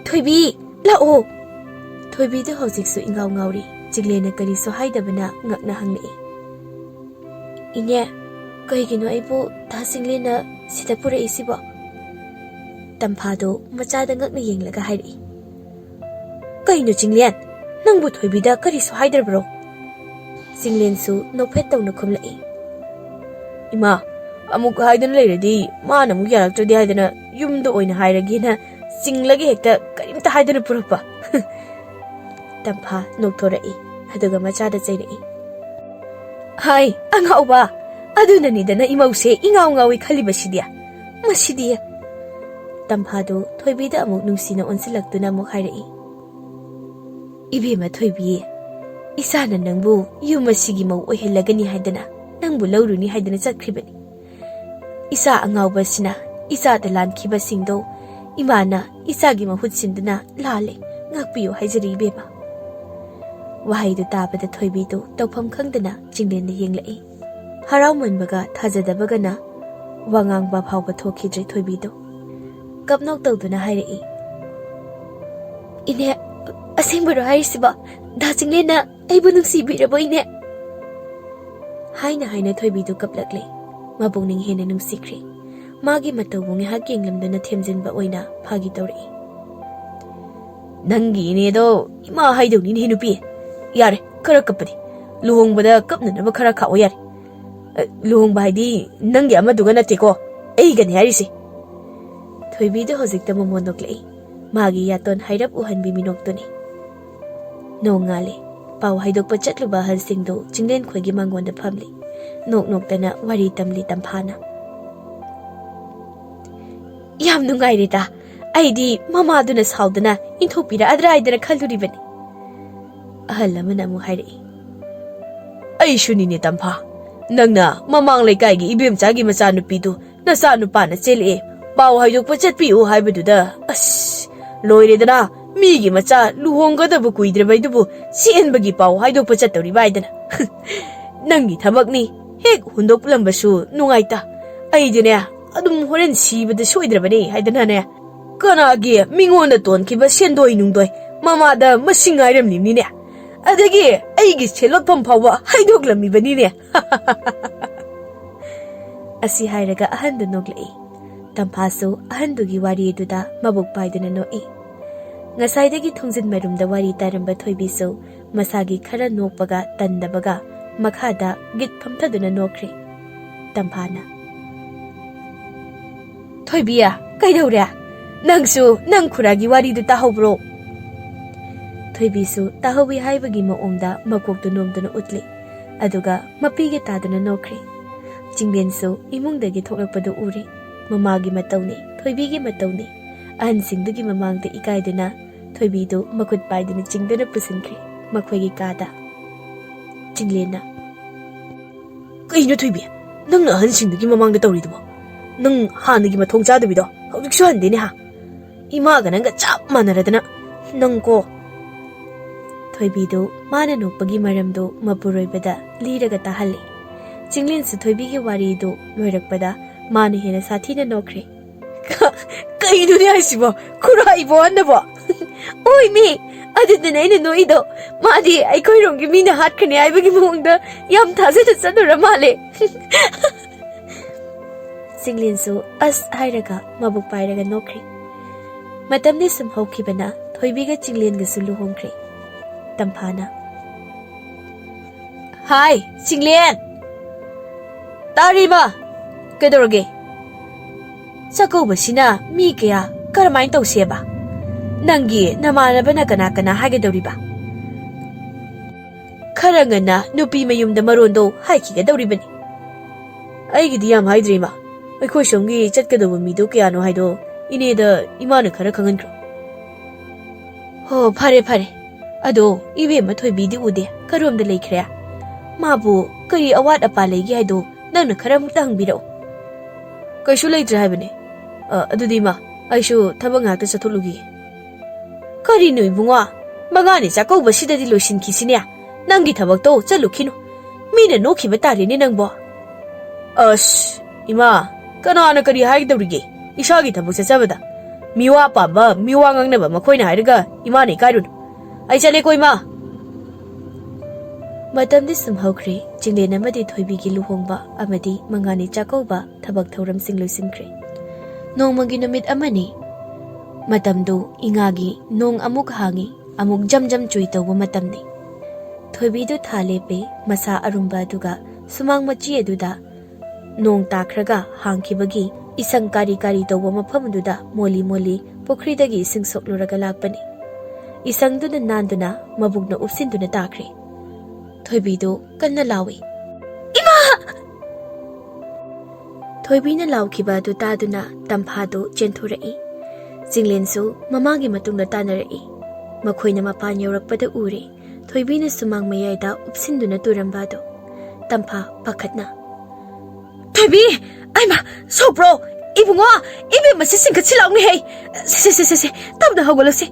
ꯊꯣꯏꯕꯤ, ꯂꯥꯛꯑꯣ!" ꯊꯣꯏꯕꯤꯗꯨ ꯍꯧꯖꯤꯛꯁꯨ ꯏꯉꯥꯎ ꯉꯥꯎꯔꯤ꯫ ꯆꯤꯡꯂꯦꯟꯅ ꯀꯔꯤꯁꯨ ꯍꯥꯏꯗꯕꯅ ꯉꯛꯅ ꯍꯪꯂꯛꯏ꯫ "ꯏꯅꯦ, ꯀꯩꯒꯤꯅꯣ ꯑꯩꯕꯨ ꯗꯥ ꯆꯤꯡꯂꯦꯟꯅ ꯁꯤꯗ ꯄꯨꯔꯛꯏꯁꯤꯕꯣ?" ꯇꯝꯐꯥꯗꯨ ꯃꯆꯥꯗ ꯉꯛꯅ ꯌꯦꯡꯂꯒ ꯍꯥꯏꯔꯛꯏ꯫ "ꯀꯩꯅꯣ ꯆꯤꯡꯂꯦꯟ, ꯅꯪꯕꯨ ꯊꯣꯏꯕꯤꯗ ꯀꯔꯤꯁꯨ ꯍꯥꯏꯗ꯭ꯔꯕ꯭ꯔꯣ?" ꯆꯤꯡꯂꯦꯟꯁꯨ ꯅꯣꯛꯐꯦꯠ ꯇꯧꯅ ꯈꯨꯝꯂꯛꯏ꯫ "ꯏꯃꯥ, ꯑꯃꯨꯛ ꯍꯥꯏꯗꯨꯅ ꯂꯩꯔꯗꯤ ꯃꯥꯅ ꯑꯃꯨꯛ ꯌꯥꯔꯛꯇ꯭ꯔꯗꯤ ꯍꯥꯏꯗꯅ ꯌꯨꯝꯗ ꯑꯣꯏꯅ ꯍꯥꯏꯔꯒꯦꯅ ꯆꯤꯡꯂꯒ ꯍꯦꯛꯇ ꯀꯔꯤꯝꯇ ꯍꯥꯏꯗꯅ ꯄꯨꯔꯛꯄ꯫" ꯇꯝꯐꯥ ꯅꯣꯛꯊꯣꯔꯛꯏ, ꯑꯗꯨꯒ ꯃꯆꯥꯗ ꯆꯩꯔꯛꯏ꯫ "ꯍꯥꯏ, ꯑꯉꯥꯎꯕ! ꯑꯗꯨꯅꯅꯤꯗꯅ ꯏꯃꯧꯁꯦ ꯏꯉꯥꯎ ꯉꯥꯎꯏ ꯈꯜꯂꯤꯕꯁꯤꯗꯤ꯫ ꯃꯁꯤꯗꯤ!" ꯇꯝꯐꯥꯗꯨ ꯊꯣꯏꯕꯤꯗ ꯑꯃꯨꯛ ꯅꯨꯡꯁꯤꯅ ꯑꯣꯟꯁꯤꯜꯂꯛꯇꯨꯅ ꯑꯃꯨꯛ ꯍꯥꯏꯔꯛꯏ꯫ "ꯏꯕꯦꯝꯃ ꯊꯣꯏꯕꯤ, ꯏꯆꯥꯅ ꯅꯪꯕꯨ ꯌꯨꯝ ꯑꯁꯤꯒꯤ ꯃꯧ ꯑꯣꯏꯍꯜꯂꯒꯅꯤ ꯍꯥꯏꯗꯅ, ꯅꯪꯕꯨ ꯂꯧꯔꯨꯅꯤ ꯍꯥꯏꯗꯅ ꯆꯠꯈ꯭ꯔꯤꯕꯅꯤ꯫ ꯏꯆꯥ ꯑꯉꯥꯎꯕꯁꯤꯅ ꯏꯆꯥꯗ ꯂꯥꯟꯈꯤꯕꯁꯤꯡꯗꯣ ꯏꯃꯥꯅ ꯏꯆꯥꯒꯤ ꯃꯍꯨꯠ ꯁꯤꯟꯗꯨꯅ ꯂꯥꯜꯂꯦ, ꯉꯥꯛꯄꯤꯌꯨ ꯍꯥꯏꯖꯔꯤ ꯏꯕꯦꯝꯃ꯫" ꯋꯥꯍꯩꯗꯨ ꯇꯥꯕꯗ ꯊꯣꯏꯕꯤꯗꯨ ꯇꯧꯐꯝ ꯈꯪꯗꯅ ꯆꯤꯡꯂꯦꯟꯗ ꯌꯦꯡꯂꯛꯏ꯫ ꯍꯔꯥꯎꯃꯟꯕꯒ ꯊꯥꯖꯗꯕꯒꯅ ꯋꯥ ꯉꯥꯡꯕ ꯐꯥꯎꯕ ꯊꯣꯛꯈꯤꯗ꯭ꯔꯦ ꯊꯣꯏꯕꯤꯗꯨ꯫ ꯀꯞꯅꯣꯛ ꯇꯧꯗꯨꯅ ꯍꯥꯏꯔꯛꯏ, "ꯏꯅꯦ, ꯑꯁꯦꯡꯕꯔꯣ ꯍꯥꯏꯔꯤꯁꯤꯕꯣ? ꯗꯥ ꯆꯤꯡꯂꯦꯟꯅ ꯑꯩꯕꯨ ꯅꯨꯡꯁꯤꯕꯤꯔꯕꯣ ꯏꯅꯦ?" ꯍꯥꯏꯅ ꯍꯥꯏꯅ ꯊꯣꯏꯕꯤꯗꯨ ꯀꯞꯂꯛꯂꯦ꯫ ꯃꯄꯨꯛꯅꯤꯡ ꯍꯦꯟꯅ ꯅꯨꯡꯁꯤꯈ꯭ꯔꯦ꯫ ꯃꯥꯒꯤ ꯃꯇꯧꯕꯨ ꯉꯥꯏꯍꯥꯛ ꯌꯦꯡꯂꯝꯗꯨꯅ ꯊꯦꯝꯖꯤꯟꯕ ꯑꯣꯏꯅ ꯐꯥꯒꯤ ꯇꯧꯔꯛꯏ꯫ "ꯅꯪꯒꯤ ꯏꯅꯦꯗꯣ ꯏꯃꯥ ꯍꯥꯏꯗꯧꯅꯤꯅꯦ ꯅꯨꯄꯤ꯫ ꯌꯥꯔꯦ, ꯈꯔ ꯀꯞꯄꯗꯤ꯫ ꯂꯨꯍꯣꯡꯕꯗ ꯀꯞꯅꯅꯕ ꯈꯔ ꯈꯥꯛꯑꯣ ꯌꯥꯔꯦ꯫ ꯑ, ꯂꯨꯍꯣꯡꯕ ꯍꯥꯏꯗꯤ ꯅꯪꯒꯤ ꯑꯃꯗꯨꯒ ꯅꯠꯇꯦꯀꯣ, ꯑꯩꯒꯅꯤ ꯍꯥꯏꯔꯤꯁꯦ꯫" ꯊꯣꯏꯕꯤꯗꯨ ꯍꯧꯖꯤꯛꯇ ꯃꯃꯣꯟ ꯅꯣꯛꯂꯛꯏ꯫ ꯃꯥꯒꯤ ꯌꯥꯇꯣꯟ ꯍꯥꯏꯔꯞ ꯎꯍꯟꯕꯤ ꯃꯤꯅꯣꯛꯇꯨꯅꯤ꯫ ꯅꯣꯡꯉꯥꯜꯂꯦ꯫ ꯄꯥꯎ ꯍꯥꯏꯗꯣꯛꯄ ꯆꯠꯂꯨꯕ ꯑꯍꯜꯁꯤꯡꯗꯨ ꯆꯤꯡꯂꯦꯟ ꯈꯣꯏꯒꯤ ꯃꯥꯡꯒꯣꯟꯗ ꯐꯝꯂꯤ꯫ ꯅꯣꯛ ꯅꯣꯛꯇꯅ ꯋꯥꯔꯤ ꯇꯝꯂꯤ ꯇꯝꯐꯥꯅ꯫ "ꯌꯥꯝ ꯅꯨꯡꯉꯥꯏꯔꯦꯗ꯫ ꯑꯩꯗꯤ ꯃꯃꯥꯗꯨꯅ ꯁꯥꯎꯗꯅ ꯏꯟꯊꯣꯛꯄꯤꯔꯛꯑꯗ꯭ꯔꯥ ꯍꯥꯏꯗꯅ ꯈꯜꯂꯨꯔꯤꯕꯅꯤ꯫" ꯑꯍꯜ ꯑꯃꯅ ꯑꯃꯨꯛ ꯍꯥꯏꯔꯛꯏ꯫ ꯑꯩꯁꯨꯅꯤꯅꯦ ꯇꯝꯐꯥ, ꯅꯪꯅ ꯃꯃꯥꯡ ꯂꯩꯀꯥꯏꯒꯤ ꯏꯕꯦꯝꯆꯥꯒꯤ ꯃꯆꯥꯅꯨꯄꯤꯗꯨ ꯅꯆꯥ ꯅꯨꯄꯥꯅ ꯆꯦꯜꯂꯛꯑꯦ, ꯄꯥꯎ ꯍꯥꯏꯗꯣꯛꯄ ꯆꯠꯄꯤꯌꯨ ꯍꯥꯏꯕꯗꯨꯗ, ꯑꯁ, ꯂꯣꯏꯔꯦꯗꯅ, ꯃꯤꯒꯤ ꯃꯆꯥ ꯂꯨꯍꯣꯡꯒꯗꯕ ꯀꯨꯏꯗ꯭ꯔꯕꯩꯗꯨꯕꯨ ꯆꯦꯟꯕꯒꯤ ꯄꯥꯎ ꯍꯥꯏꯗꯣꯛꯄ ꯆꯠꯇꯧꯔꯤꯕ ꯍꯥꯏꯗꯅ꯫ ꯅꯪꯒꯤ ꯊꯕꯛꯅꯤ, ꯍꯦꯛ ꯍꯨꯟꯗꯣꯛꯂꯝꯕꯁꯨ ꯅꯨꯡꯉꯥꯏꯇ꯫ ꯑꯩꯗꯤꯅꯦ, ꯑꯗꯨꯝ ꯍꯣꯔꯦꯟ ꯁꯤꯕꯗ ꯁꯣꯏꯗ꯭ꯔꯕꯅꯦ ꯍꯥꯏꯗꯅꯅꯦ, ꯀꯅꯥꯒꯤ ꯃꯤꯉꯣꯟꯗ ꯇꯣꯟꯈꯤꯕ ꯁꯦꯟꯗꯣꯏ ꯅꯨꯡꯗꯣꯏ ꯃꯃꯥꯗ ꯃꯁꯤꯡ ꯉꯥꯏꯔꯝꯂꯤꯕꯅꯤꯅꯦ꯫ ꯑꯗꯒꯤ ꯑꯩꯒꯤ ꯁꯦꯟꯂꯣꯠꯐꯝ ꯐꯥꯎꯕ ꯍꯥꯏꯗꯣꯛꯂꯝꯃꯤꯕꯅꯤꯅꯦ꯫ ꯑꯁꯤ ꯍꯥꯏꯔꯒ ꯑꯍꯟꯗꯨ ꯅꯣꯛꯂꯛꯏ꯫ ꯇꯝꯐꯥꯁꯨ ꯑꯍꯟꯗꯨꯒꯤ ꯋꯥꯔꯤ ꯑꯗꯨꯗ ꯃꯕꯨꯛ ꯄꯥꯏꯗꯨꯅ ꯅꯣꯛꯏ꯫ ꯉꯁꯥꯏꯗꯒꯤ ꯊꯣꯡꯖꯤꯟ ꯃꯔꯨꯝꯗ ꯋꯥꯔꯤ ꯇꯥꯔꯝꯕ ꯊꯣꯏꯕꯤꯁꯨ ꯃꯁꯥꯒꯤ ꯈꯔ ꯅꯣꯛꯄꯒ ꯇꯟꯗꯕꯒ ꯃꯈꯥꯗ ꯒꯤꯠ ꯐꯝꯊꯗꯨꯅ ꯅꯣꯛꯈ꯭ꯔꯦ꯫ ꯇꯝꯐꯥꯅ, "ꯊꯣꯏꯕꯤ, ꯀꯩꯗꯧꯔꯦ? ꯅꯪꯁꯨ ꯅꯪ ꯈꯨꯔꯥꯒꯤ ꯋꯥꯔꯤꯗꯨ ꯇꯥꯍꯧꯕ꯭ꯔꯣ?" ꯊꯣꯏꯕꯤꯁꯨ ꯇꯥꯍꯧꯋꯤ ꯍꯥꯏꯕꯒꯤ ꯃꯑꯣꯡꯗ ꯃꯀꯣꯛꯇꯨ ꯅꯣꯝꯗꯨꯅ ꯎꯠꯂꯤ꯫ ꯑꯗꯨꯒ ꯃꯄꯤꯒ ꯇꯥꯗꯨꯅ ꯅꯣꯛꯈ꯭ꯔꯦ꯫ ꯆꯤꯡꯂꯦꯟꯁꯨ ꯏꯃꯨꯡꯗꯒꯤ ꯊꯣꯛꯂꯛꯄꯗꯨ ꯎꯔꯦ꯫ ꯃꯃꯥꯒꯤ ꯃꯇꯧꯅꯤ, ꯊꯣꯏꯕꯤꯒꯤ ꯃꯇꯧꯅꯤ꯫ ꯑꯍꯟꯁꯤꯡꯗꯨꯒꯤ ꯃꯃꯥꯡꯗ ꯏꯀꯥꯏꯗꯨꯅ ꯊꯣꯏꯕꯤꯗꯨ ꯃꯈꯨꯠ ꯄꯥꯏꯗꯨꯅ ꯆꯤꯡꯗꯨꯅ ꯄꯨꯁꯤꯟꯈ꯭ꯔꯦ ꯃꯈꯣꯏꯒꯤ ꯀꯥꯗ꯫ ꯆꯤꯡꯂꯦꯟꯅ, "ꯀꯩꯅꯣ ꯊꯣꯏꯕꯤ, ꯅꯪꯅ ꯑꯍꯟꯁꯤꯡꯗꯨꯒꯤ ꯃꯃꯥꯡꯗ ꯇꯧꯔꯤꯗꯨꯕꯣ? ꯅꯪ ꯍꯥꯟꯅꯒꯤ ꯃꯊꯣꯡ ꯆꯥꯗꯕꯤꯗꯣ ꯍꯧꯖꯤꯛꯁꯨ ꯍꯟꯗꯦꯅꯦ ꯍꯥ? ꯏꯃꯥꯒ ꯅꯪꯒ ꯆꯞ ꯃꯥꯟꯅꯔꯗꯅ ꯅꯪꯀꯣ!" ꯊꯣꯏꯕꯤꯗꯨ ꯃꯥꯅ ꯅꯣꯛꯄꯒꯤ ꯃꯔꯝꯗꯨ ꯃꯄꯨꯔꯣꯏꯕꯗ ꯂꯤꯔꯒ ꯇꯥꯍꯜꯂꯤ꯫ ꯆꯤꯡꯂꯦꯟꯁꯨ ꯊꯣꯏꯕꯤꯒꯤ ꯋꯥꯔꯤꯗꯨ ꯂꯣꯏꯔꯛꯄꯗ ꯃꯥꯅ ꯍꯦꯟꯅ ꯁꯥꯊꯤꯅ ꯅꯣꯛꯈ꯭ꯔꯦ꯫ "ꯀ-, ꯀꯩꯅꯣꯅꯦ ꯍꯥꯏꯁꯤꯕꯣ? ꯈꯨꯔꯥꯏꯕꯣ ꯍꯟꯅꯕꯣ?" "ꯍꯣꯏ ꯃꯤ, ꯑꯗꯨꯗꯅꯦ ꯑꯩꯅ ꯅꯣꯛꯏꯗꯣ꯫ ꯃꯥꯗꯤ ꯑꯩꯈꯣꯏꯔꯣꯝꯒꯤ ꯃꯤꯅ ꯍꯥꯠꯈ꯭ꯔꯅꯤ ꯍꯥꯏꯕꯒꯤ ꯃꯑꯣꯡꯗ ꯌꯥꯝ ꯊꯥꯖꯅ ꯆꯠꯂꯨꯔ ꯃꯥꯜꯂꯦ꯫" ꯆꯤꯡꯂꯦꯟꯁꯨ ꯑꯁ ꯍꯥꯏꯔꯒ ꯃꯕꯨꯛ ꯄꯥꯏꯔꯒ ꯅꯣꯛꯈ꯭ꯔꯦ꯫ ꯃꯇꯝꯗꯤ ꯁꯨꯝ ꯍꯧꯈꯤꯕꯅ ꯊꯣꯏꯕꯤꯒ ꯆꯤꯡꯂꯦꯟꯒꯁꯨ ꯂꯨꯍꯣꯡꯈ꯭ꯔꯦ꯫ ꯇꯝꯐꯥꯅ, "ꯍꯥꯏ, ꯆꯤꯡꯂꯦꯟ!" "ꯇꯥꯔꯤꯕ? ꯀꯩꯗꯧꯔꯒꯦ?" "ꯆꯥꯛꯀꯧꯕꯁꯤꯅ ꯃꯤ ꯀꯌꯥ, ꯀꯔꯝꯍꯥꯏꯅ ꯇꯧꯁꯦꯕ? ꯅꯪꯒꯤ ꯅꯃꯥꯟꯅꯕꯅ ꯀꯅꯥ ꯀꯅꯥ ꯍꯥꯏꯒꯗꯧꯔꯤꯕ?" "ꯈꯔ ꯉꯟꯅ ꯅꯨꯄꯤ ꯃꯌꯨꯝꯗ ꯃꯔꯣꯟꯗꯣ ꯍꯥꯏꯈꯤꯒꯗꯧꯔꯤꯕꯅꯤ꯫" "ꯑꯩꯒꯤꯗꯤ ꯌꯥꯝ ꯍꯥꯏꯗ꯭ꯔꯤ, ꯏꯃꯥ꯫ ꯑꯩꯈꯣꯏ ꯁꯣꯝꯒꯤ ꯆꯠꯀꯗꯧꯕ ꯃꯤꯗꯣ ꯀꯌꯥꯅꯣ ꯍꯥꯏꯗꯣ ꯏꯅꯦꯗ ꯏꯃꯥꯅ ꯈꯔ ꯈꯪꯍꯟꯈ꯭ꯔꯣ꯫" "ꯍꯣ, ꯐꯔꯦ, ꯐꯔꯦ꯫ ꯑꯗꯣ ꯏꯕꯦꯝꯃ ꯊꯣꯏꯕꯤꯗꯤ ꯎꯗꯦ, ꯀꯔꯣꯝꯗ ꯂꯩꯈ꯭ꯔꯦ?" ꯃꯥꯕꯨ ꯀꯔꯤ ꯑꯋꯥꯠ ꯑꯄꯥ ꯂꯩꯒꯦ ꯍꯥꯏꯗꯣ ꯅꯪꯅ ꯈꯔ ꯑꯃꯨꯛꯇ ꯍꯪꯕꯤꯔꯛꯑꯣ꯫ ꯀꯩꯁꯨ ꯂꯩꯇ꯭ꯔꯦ ꯍꯥꯏꯕꯅꯦ꯫ ꯑ, ꯑꯗꯨꯗꯤ ꯏꯃꯥ, ꯑꯩꯁꯨ ꯊꯕꯛ ꯉꯥꯛꯇ ꯆꯠꯊꯣꯛꯂꯨꯈꯤꯒꯦ꯫ ꯀꯔꯤꯅꯣ ꯏꯕꯨꯡꯉꯣ? ꯃꯉꯥꯅꯤ ꯆꯥꯛꯀꯧꯕꯁꯤꯗꯗꯤ ꯂꯣꯏꯁꯤꯟꯈꯤꯁꯤꯅꯦ꯫ ꯅꯪꯒꯤ ꯊꯕꯛꯇꯣ ꯆꯠꯂꯨꯈꯤꯅꯨ꯫ ꯃꯤꯅ ꯅꯣꯛꯈꯤꯕ ꯇꯥꯔꯦꯅꯦ ꯅꯪꯕꯣ꯫ ꯑꯁ, ꯏꯃꯥ, ꯀꯅꯥꯅ ꯀꯔꯤ ꯍꯥꯏꯒꯗꯧꯔꯤꯒꯦ? ꯏꯁꯥꯒꯤ ꯊꯕꯛ ꯆꯠꯆꯕꯗ꯫ ꯃꯤꯋꯥ ꯄꯥꯝꯕ, ꯃꯤꯋꯥ ꯉꯥꯡꯅꯕ ꯃꯈꯣꯏꯅ ꯍꯥꯏꯔꯒ ꯏꯃꯥꯅ ꯏꯀꯥꯏꯔꯨꯅꯨ꯫ ꯑꯩ ꯆꯠꯂꯦꯀꯣ, ꯏꯃꯥ꯫ ꯃꯇꯝꯗꯤ ꯁꯨꯝ ꯍꯧꯈ꯭ꯔꯦ꯫ ꯆꯤꯡꯂꯦꯟ ꯑꯃꯗꯤ ꯊꯣꯏꯕꯤꯒꯤ ꯂꯨꯍꯣꯡꯕ ꯑꯃꯗꯤ ꯃꯉꯥꯅꯤ ꯆꯥꯛꯀꯧꯕ ꯊꯕꯛ ꯊꯧꯔꯝꯁꯤꯡ ꯂꯣꯏꯁꯤꯟꯈ꯭ꯔꯦ꯫ ꯅꯣꯡꯃꯒꯤ ꯅꯨꯃꯤꯠ ꯑꯃꯅꯤ꯫ ꯃꯇꯝꯗꯨ ꯏꯉꯥꯒꯤ ꯅꯣꯡ ꯑꯃꯨꯛ ꯍꯥꯡꯉꯤ, ꯑꯃꯨꯛ ꯖꯝ ꯖꯝ ꯆꯨꯏ ꯇꯧꯕ ꯃꯇꯝꯅꯤ꯫ ꯊꯣꯏꯕꯤꯗꯨ ꯊꯥ ꯂꯦꯞꯄꯦ, ꯃꯁꯥ ꯑꯔꯨꯝꯕ ꯑꯗꯨꯒ ꯁꯨꯃꯥꯡ ꯃꯆꯤ ꯑꯗꯨꯗ ꯅꯣꯡ ꯇꯥꯈ꯭ꯔꯒ ꯍꯥꯡꯈꯤꯕꯒꯤ ꯏꯁꯪ ꯀꯥꯔꯤ ꯀꯥꯔꯤ ꯇꯧꯕ ꯃꯐꯝ ꯑꯗꯨꯗ ꯃꯣꯂꯤ ꯃꯣꯂꯤ ꯄꯨꯈ꯭ꯔꯤꯗꯒꯤ ꯏꯁꯤꯡ ꯁꯣꯛꯂꯨꯔꯒ ꯂꯥꯛꯄꯅꯤ꯫ ꯏꯁꯪꯗꯨꯅ ꯅꯥꯟꯗꯨꯅ ꯃꯕꯨꯛꯅ ꯎꯞꯁꯤꯟꯗꯨꯅ ꯇꯥꯈ꯭ꯔꯦ꯫ ꯊꯣꯏꯕꯤꯗꯨ ꯀꯟꯅ ꯂꯥꯎꯏ, "ꯏꯃꯥ!" ꯊꯣꯏꯕꯤꯅ ꯂꯥꯎꯈꯤꯕ ꯑꯗꯨ ꯇꯥꯗꯨꯅ ꯇꯝꯐꯥꯗꯨ ꯆꯦꯟꯊꯣꯔꯛꯏ꯫ ꯆꯤꯡꯂꯦꯟꯁꯨ ꯃꯃꯥꯒꯤ ꯃꯇꯨꯡꯗ ꯇꯥꯅꯔꯛꯏ꯫ ꯃꯈꯣꯏꯅ ꯃꯄꯥꯟ ꯌꯧꯔꯛꯄꯗ ꯎꯔꯦ ꯊꯣꯏꯕꯤꯅ ꯁꯨꯃꯥꯡ ꯃꯌꯥꯏꯗ ꯎꯞꯁꯤꯟꯗꯨꯅ ꯇꯨꯔꯝꯕ ꯑꯗꯨ꯫ ꯇꯝꯐꯥ ꯄꯥꯈꯠꯅ, "ꯊꯣꯏꯕꯤ! ꯑꯩꯃ! ꯁꯣꯛꯄ꯭ꯔꯣ? ꯏꯕꯨꯡꯉꯣ! ꯏꯕꯦꯝꯃꯁꯤ ꯆꯤꯡꯈꯠꯁꯤ ꯂꯥꯎꯅꯦꯍꯦ! ꯁꯦ, ꯁꯦ, ꯁꯦ, ꯁꯦ, ꯁꯦ, ꯇꯞꯅ ꯍꯧꯒꯠꯂꯁꯤ꯫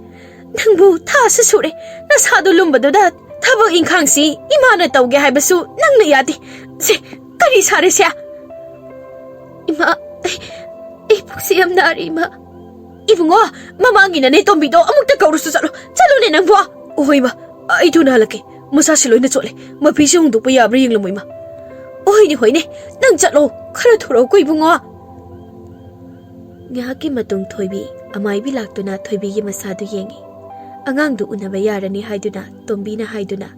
ꯅꯪꯕꯨ ꯊꯥꯁꯨ ꯁꯨꯔꯦ, ꯅꯁꯥꯗꯣ ꯂꯨꯝꯕꯗꯨꯗ ꯊꯕꯛ ꯏꯪꯈꯥꯡꯁꯤ ꯏꯃꯥꯅ ꯇꯧꯒꯦ ꯍꯥꯏꯕꯁꯨ ꯅꯪꯅ ꯌꯥꯗꯦ꯫ ꯁꯦ, ꯀꯔꯤ ꯁꯥꯔꯦ ꯁꯦ?" "ꯏꯃꯥ, ꯑꯩ, ꯑꯩ ꯄꯨꯛꯁꯤ ꯌꯥꯝ ꯅꯥꯔꯦ, ꯏꯃꯥ꯫" "ꯏꯕꯨꯡꯉꯣ, ꯃꯃꯥꯡꯒꯤ ꯅꯅꯦ ꯇꯣꯝꯕꯤꯗꯣ ꯑꯃꯨꯛꯇ ꯀꯧꯔꯨꯁꯨ ꯆꯠꯂꯣ꯫ ꯆꯠꯂꯨꯅꯦ ꯅꯪꯕꯣ꯫" "ꯑꯣꯍꯣꯏ, ꯏꯃꯥ, ꯑꯩ ꯊꯨꯅ ꯍꯜꯂꯛꯀꯦ꯫ ꯃꯁꯥꯁꯤ ꯂꯣꯏꯅ ꯆꯣꯠꯂꯦ꯫ ꯃꯐꯤꯁꯤ ꯍꯣꯡꯗꯣꯛꯄ ꯌꯥꯕ꯭ꯔꯥ ꯌꯦꯡꯂꯝꯃꯣ, ꯏꯃꯥ꯫" "ꯑꯣꯍꯣꯏꯅꯦ, ꯍꯣꯏꯅꯦ, ꯅꯪ ꯆꯠꯂꯣ꯫ ꯈꯔ ꯊꯨꯔꯛꯎꯀꯣ, ꯏꯕꯨꯡꯉꯣ꯫" ꯉꯥꯏꯍꯥꯛꯀꯤ ꯃꯇꯨꯡ ꯊꯣꯏꯕꯤ ꯑꯃꯥꯏꯕꯤ ꯂꯥꯛꯇꯨꯅ ꯊꯣꯏꯕꯤꯒꯤ ꯃꯁꯥꯗꯨ ꯌꯦꯡꯉꯤ꯫ ꯑꯉꯥꯡꯗꯨ ꯎꯅꯕ ꯌꯥꯔꯅꯤ ꯍꯥꯏꯗꯨꯅ ꯇꯣꯝꯕꯤꯅ ꯍꯥꯏꯗꯨꯅ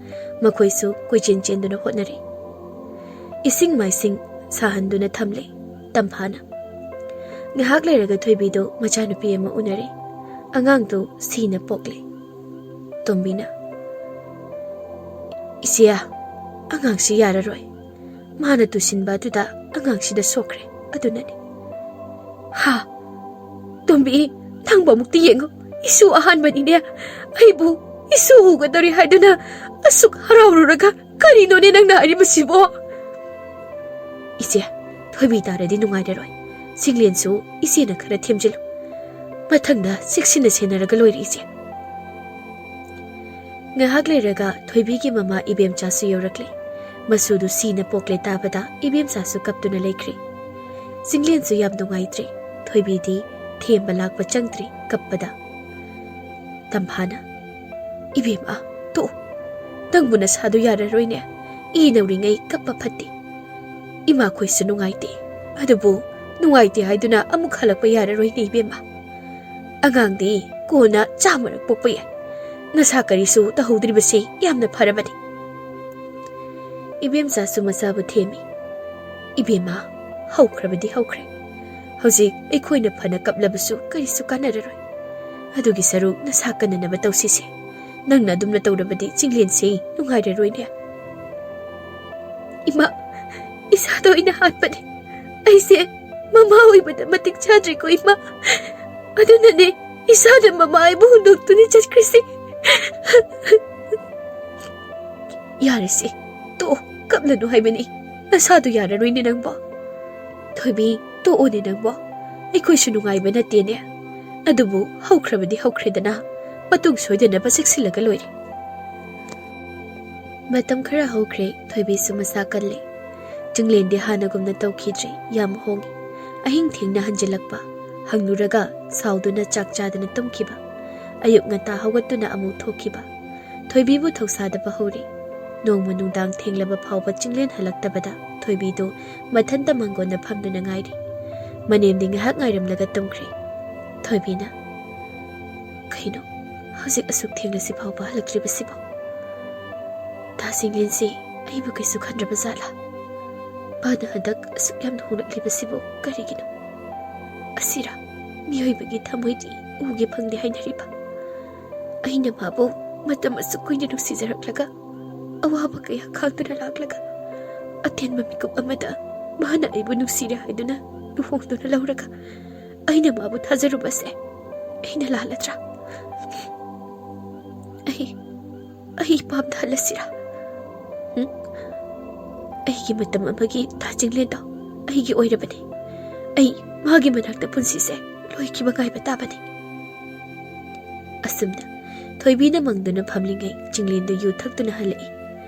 ꯃꯈꯣꯏꯁꯨ ꯀꯣꯏꯆꯦꯟ ꯆꯦꯟꯗꯨꯅ ꯍꯣꯠꯅꯔꯦ꯫ ꯏꯁꯤꯡ ꯃꯥꯏꯁꯤꯡ ꯁꯥꯍꯟꯗꯨꯅ ꯊꯝꯂꯦ ꯇꯝꯐꯥꯅ꯫ ꯉꯥꯏꯍꯥꯛ ꯂꯩꯔꯒ ꯊꯣꯏꯕꯤꯗꯨ ꯃꯆꯥꯅꯨꯄꯤ ꯑꯃ ꯎꯅꯔꯦ꯫ ꯑꯉꯥꯡꯗꯨ ꯁꯤꯅ ꯄꯣꯛꯂꯦ꯫ ꯇꯣꯝꯕꯤꯅ, "ꯏꯆꯦ, ꯑꯉꯥꯡꯁꯤ ꯌꯥꯔꯔꯣꯏ꯫ ꯃꯥꯅ ꯇꯨꯁꯤꯟꯕ ꯑꯗꯨꯗ ꯑꯉꯥꯡꯁꯤꯗ ꯁꯣꯛꯈ꯭ꯔꯦ꯫ ꯑꯗꯨꯅꯅꯤ꯫" "ꯍꯥ? ꯇꯣꯝꯕꯤ, ꯅꯪꯕꯨ ꯑꯃꯨꯛꯇ ꯌꯦꯡꯉꯨ꯫ ꯏꯁꯨ ꯑꯍꯥꯟꯕꯅꯤꯅꯦ꯫ ꯑꯩꯕꯨ ꯏꯁꯨ ꯎꯒꯗꯧꯔꯤ ꯍꯥꯏꯗꯨꯅ ꯑꯁꯨꯛ ꯍꯔꯥꯎꯔꯨꯔꯒ ꯀꯔꯤꯅꯣꯅꯦ ꯅꯪꯅ ꯍꯥꯏꯔꯤꯕꯁꯤꯕꯣ? "ꯏꯆꯦ, ꯊꯣꯏꯕꯤ ꯇꯥꯔꯗꯤ ꯅꯨꯡꯉꯥꯏꯔꯔꯣꯏ꯫ ꯆꯤꯡꯂꯦꯟꯁꯨ ꯏꯆꯦꯅ ꯈꯔ ꯊꯦꯝꯖꯤꯜꯂꯨ꯫ ꯃꯊꯪꯗ ꯆꯦꯛꯁꯤꯟꯅ ꯁꯦꯟꯅꯔꯒ ꯂꯣꯏꯔꯦ, ꯏꯆꯦ꯫" ꯉꯥꯏꯍꯥꯛ ꯂꯩꯔꯒ ꯊꯣꯏꯕꯤꯒꯤ ꯃꯃꯥ ꯏꯕꯦꯝꯆꯥꯁꯨ ꯌꯧꯔꯛꯂꯦ꯫ ꯃꯁꯨꯗꯨ ꯁꯤꯅ ꯄꯣꯛꯂꯦ ꯇꯥꯕꯗ ꯏꯕꯦꯝꯆꯥꯁꯨ ꯀꯞꯇꯨꯅ ꯂꯩꯈ꯭ꯔꯦ꯫ ꯆꯤꯡꯂꯦꯟꯁꯨ ꯌꯥꯝ ꯅꯨꯡꯉꯥꯏꯇ꯭ꯔꯦ꯫ ꯊꯣꯏꯕꯤꯗꯤ ꯊꯦꯝꯕ ꯂꯥꯛꯄ ꯆꯪꯗ꯭ꯔꯦ ꯀꯞꯄꯗ꯫ ꯇꯝꯐꯥꯅ, "ꯏꯕꯦꯝꯃ, ꯇꯣꯛꯑꯣ꯫ ꯅꯪꯕꯨ ꯅꯁꯥꯗꯨ ꯌꯥꯔꯔꯣꯏꯅꯦ꯫ ꯏ ꯅꯧꯔꯤꯉꯩ ꯀꯞꯄ ꯐꯠꯇꯦ꯫ ꯏꯃꯥꯈꯣꯏꯁꯨ ꯅꯨꯡꯉꯥꯏꯇꯦ꯫ ꯑꯗꯨꯕꯨ ꯅꯨꯡꯉꯥꯏꯇꯦ ꯍꯥꯏꯗꯨꯅ ꯑꯃꯨꯛ ꯍꯜꯂꯛꯄ ꯌꯥꯔꯔꯣꯏꯅꯦ ꯏꯕꯦꯝꯃ꯫ ꯑꯉꯥꯡꯗꯤ ꯀꯣꯟꯅ ꯆꯥꯝꯃꯔꯛ ꯄꯣꯛꯄ ꯌꯥꯏ꯫ ꯅꯁꯥ ꯀꯔꯤꯁꯨ ꯇꯧꯍꯧꯗ꯭ꯔꯤꯕꯁꯤ ꯌꯥꯝꯅ ꯐꯔꯕꯅꯤ꯫" ꯏꯕꯦꯝꯆꯥꯁꯨ ꯃꯆꯥꯕꯨ ꯊꯦꯝꯃꯤ꯫ "ꯏꯕꯦꯝꯃ, ꯍꯧꯈ꯭ꯔꯕꯗꯤ ꯍꯧꯈ꯭ꯔꯦ꯫ ꯍꯧꯖꯤꯛ ꯑꯩꯈꯣꯏꯅ ꯐꯅ ꯀꯞꯂꯕꯁꯨ ꯀꯔꯤꯁꯨ ꯀꯥꯟꯅꯔꯔꯣꯏ꯫ ꯑꯗꯨꯒꯤ ꯁꯔꯨꯛ ꯅꯁꯥ ꯀꯟꯅꯅꯕ ꯇꯧꯁꯤꯁꯦ꯫ ꯅꯪꯅ ꯑꯗꯨꯝꯅ ꯇꯧꯔꯕꯗꯤ ꯆꯤꯡꯂꯦꯟꯁꯤ ꯅꯨꯡꯉꯥꯏꯔꯔꯣꯏꯅꯦ꯫" "ꯏꯃꯥ, ꯏꯁꯥꯗ ꯑꯣꯏꯅ ꯍꯥꯠꯄꯅꯦ꯫ ꯑꯩꯁꯦ ꯃꯃꯥ ꯑꯣꯏꯕꯗ ꯃꯇꯤꯛ ꯆꯥꯗ꯭ꯔꯤꯀꯣ ꯏꯃꯥ꯫ ꯑꯗꯨꯅꯅꯦ ꯏꯁꯥꯅ ꯃꯃꯥ ꯑꯩꯕꯨ ꯍꯨꯟꯗꯣꯛꯇꯨꯅ ꯆꯠꯈ꯭ꯔꯤꯁꯤ꯫" "ꯌꯥꯔꯦꯁꯦ, ꯇꯣꯛꯑꯣ, ꯀꯞꯂꯅꯨ ꯍꯥꯏꯕꯅꯤ꯫ ꯅꯁꯥꯗꯨ ꯌꯥꯔꯔꯣꯏꯅꯦ ꯅꯪꯕꯣ꯫ ꯊꯣꯏꯕꯤ, ꯇꯣꯛꯑꯣꯅꯦ ꯅꯪꯕꯣ꯫ ꯑꯩꯈꯣꯏꯁꯨ ꯅꯨꯡꯉꯥꯏꯕ ꯅꯠꯇꯦꯅꯦ꯫ ꯑꯗꯨꯕꯨ ꯍꯧꯈ꯭ꯔꯕꯗꯤ ꯍꯧꯈ꯭ꯔꯦꯗꯅ, ꯃꯇꯨꯡ ꯁꯣꯏꯗꯅꯕ ꯆꯦꯛꯁꯤꯜꯂꯒ ꯂꯣꯏꯔꯦ꯫" ꯃꯇꯝ ꯈꯔ ꯍꯧꯈ꯭ꯔꯦ, ꯊꯣꯏꯕꯤꯁꯨ ꯃꯁꯥ ꯀꯜꯂꯦ꯫ ꯆꯤꯡꯂꯦꯟꯗꯤ ꯍꯥꯟꯅꯒꯨꯝꯅ ꯇꯧꯈꯤꯗ꯭ꯔꯦ, ꯌꯥꯝ ꯍꯣꯡꯉꯦ꯫ ꯑꯍꯤꯡ ꯊꯦꯡꯅ ꯍꯟꯖꯤꯜꯂꯛꯄ, ꯍꯪꯂꯨꯔꯒ ꯁꯥꯎꯗꯨꯅ ꯆꯥꯛ ꯆꯥꯗꯅ ꯇꯨꯝꯈꯤꯕ꯫ ꯑꯌꯨꯛ ꯉꯟꯇꯥ ꯍꯧꯒꯠꯇꯨꯅ ꯑꯃꯨꯛ ꯊꯣꯛꯈꯤꯕ꯫ ꯊꯣꯏꯕꯤꯕꯨ ꯊꯧꯁꯥꯗꯕ ꯍꯧꯔꯦ꯫ ꯅꯣꯡꯃ ꯅꯨꯡꯗꯥꯡ ꯊꯦꯡꯂꯕ ꯐꯥꯎꯕ ꯆꯤꯡꯂꯦꯟ ꯍꯜꯂꯛꯇꯕꯗ ꯊꯣꯏꯕꯤꯗꯨ ꯃꯊꯟꯇ ꯃꯥꯡꯒꯣꯟꯗ ꯐꯝꯗꯨꯅ ꯉꯥꯏꯔꯤ꯫ ꯃꯅꯦꯝꯗꯤ ꯉꯥꯏꯍꯥꯛ ꯉꯥꯏꯔꯝꯂꯒ ꯇꯨꯝꯈ꯭ꯔꯦ꯫ ꯊꯣꯏꯕꯤꯅ, "ꯀꯩꯅꯣ, ꯍꯧꯖꯤꯛ ꯑꯁꯨꯛ ꯊꯦꯡꯂꯁꯤ ꯐꯥꯎꯕ ꯍꯜꯂꯛꯇ꯭ꯔꯤꯕꯁꯤꯕꯣ? ꯗꯥ ꯆꯤꯡꯂꯦꯟꯁꯤ ꯑꯩꯕꯨ ꯀꯩꯁꯨ ꯈꯟꯗ꯭ꯔꯕ ꯖꯥꯠꯂꯥ? ꯃꯥꯅ ꯍꯟꯗꯛ ꯑꯁꯨꯛ ꯌꯥꯝꯅ ꯍꯣꯡꯂꯛꯂꯤꯕꯁꯤꯕꯨ ꯀꯔꯤꯒꯤꯅꯣ? ꯑꯁꯤꯔꯥ ꯃꯤꯑꯣꯏꯕꯒꯤ ꯊꯃꯣꯏꯗꯤ ꯎꯒꯦ ꯐꯪꯗꯦ ꯍꯥꯏꯅꯔꯤꯕ? ꯑꯩꯅ ꯃꯥꯕꯨ ꯃꯇꯝ ꯑꯁꯨꯛ ꯀꯨꯏꯅ ꯅꯨꯡꯁꯤꯖꯔꯛꯂꯒ, ꯑꯋꯥꯕ ꯀꯌꯥ ꯈꯥꯡꯗꯨꯅ ꯂꯥꯛꯂꯒ, ꯑꯇꯦꯟꯕ ꯃꯤꯀꯨꯞ ꯑꯃꯗ ꯃꯥꯅ ꯑꯩꯕꯨ ꯅꯨꯡꯁꯤꯔꯦ ꯍꯥꯏꯗꯨꯅ ꯂꯨꯍꯣꯡꯗꯨꯅ ꯂꯧꯔꯒ, ꯑꯩꯅ ꯃꯥꯕꯨ ꯊꯥꯖꯔꯨꯕꯁꯦ ꯑꯩꯅ ꯂꯥꯜꯂꯗ꯭ꯔꯥ? ꯑꯩ, ꯑꯩ ꯏꯄꯥꯝꯗ ꯍꯜꯂꯁꯤꯔꯥ?" ꯑꯩꯒꯤ ꯃꯇꯝ ꯑꯃꯒꯤ ꯗꯥ ꯆꯤꯡꯂꯦꯟꯗꯣ ꯑꯩꯒꯤ ꯑꯣꯏꯔꯕꯅꯤ꯫ ꯑꯩ ꯃꯥꯒꯤ ꯃꯅꯥꯛꯇ ꯄꯨꯟꯁꯤꯁꯦ ꯂꯣꯏꯈꯤꯕ ꯉꯥꯏꯕ ꯇꯥꯕꯅꯤ꯫ ꯑꯁꯨꯝꯅ ꯊꯣꯏꯕꯤꯅ ꯃꯪꯗꯨꯅ ꯐꯝꯂꯤꯉꯩ ꯆꯤꯡꯂꯦꯟꯗꯨ ꯌꯨ ꯊꯛꯇꯨꯅ ꯍꯜꯂꯛꯏ꯫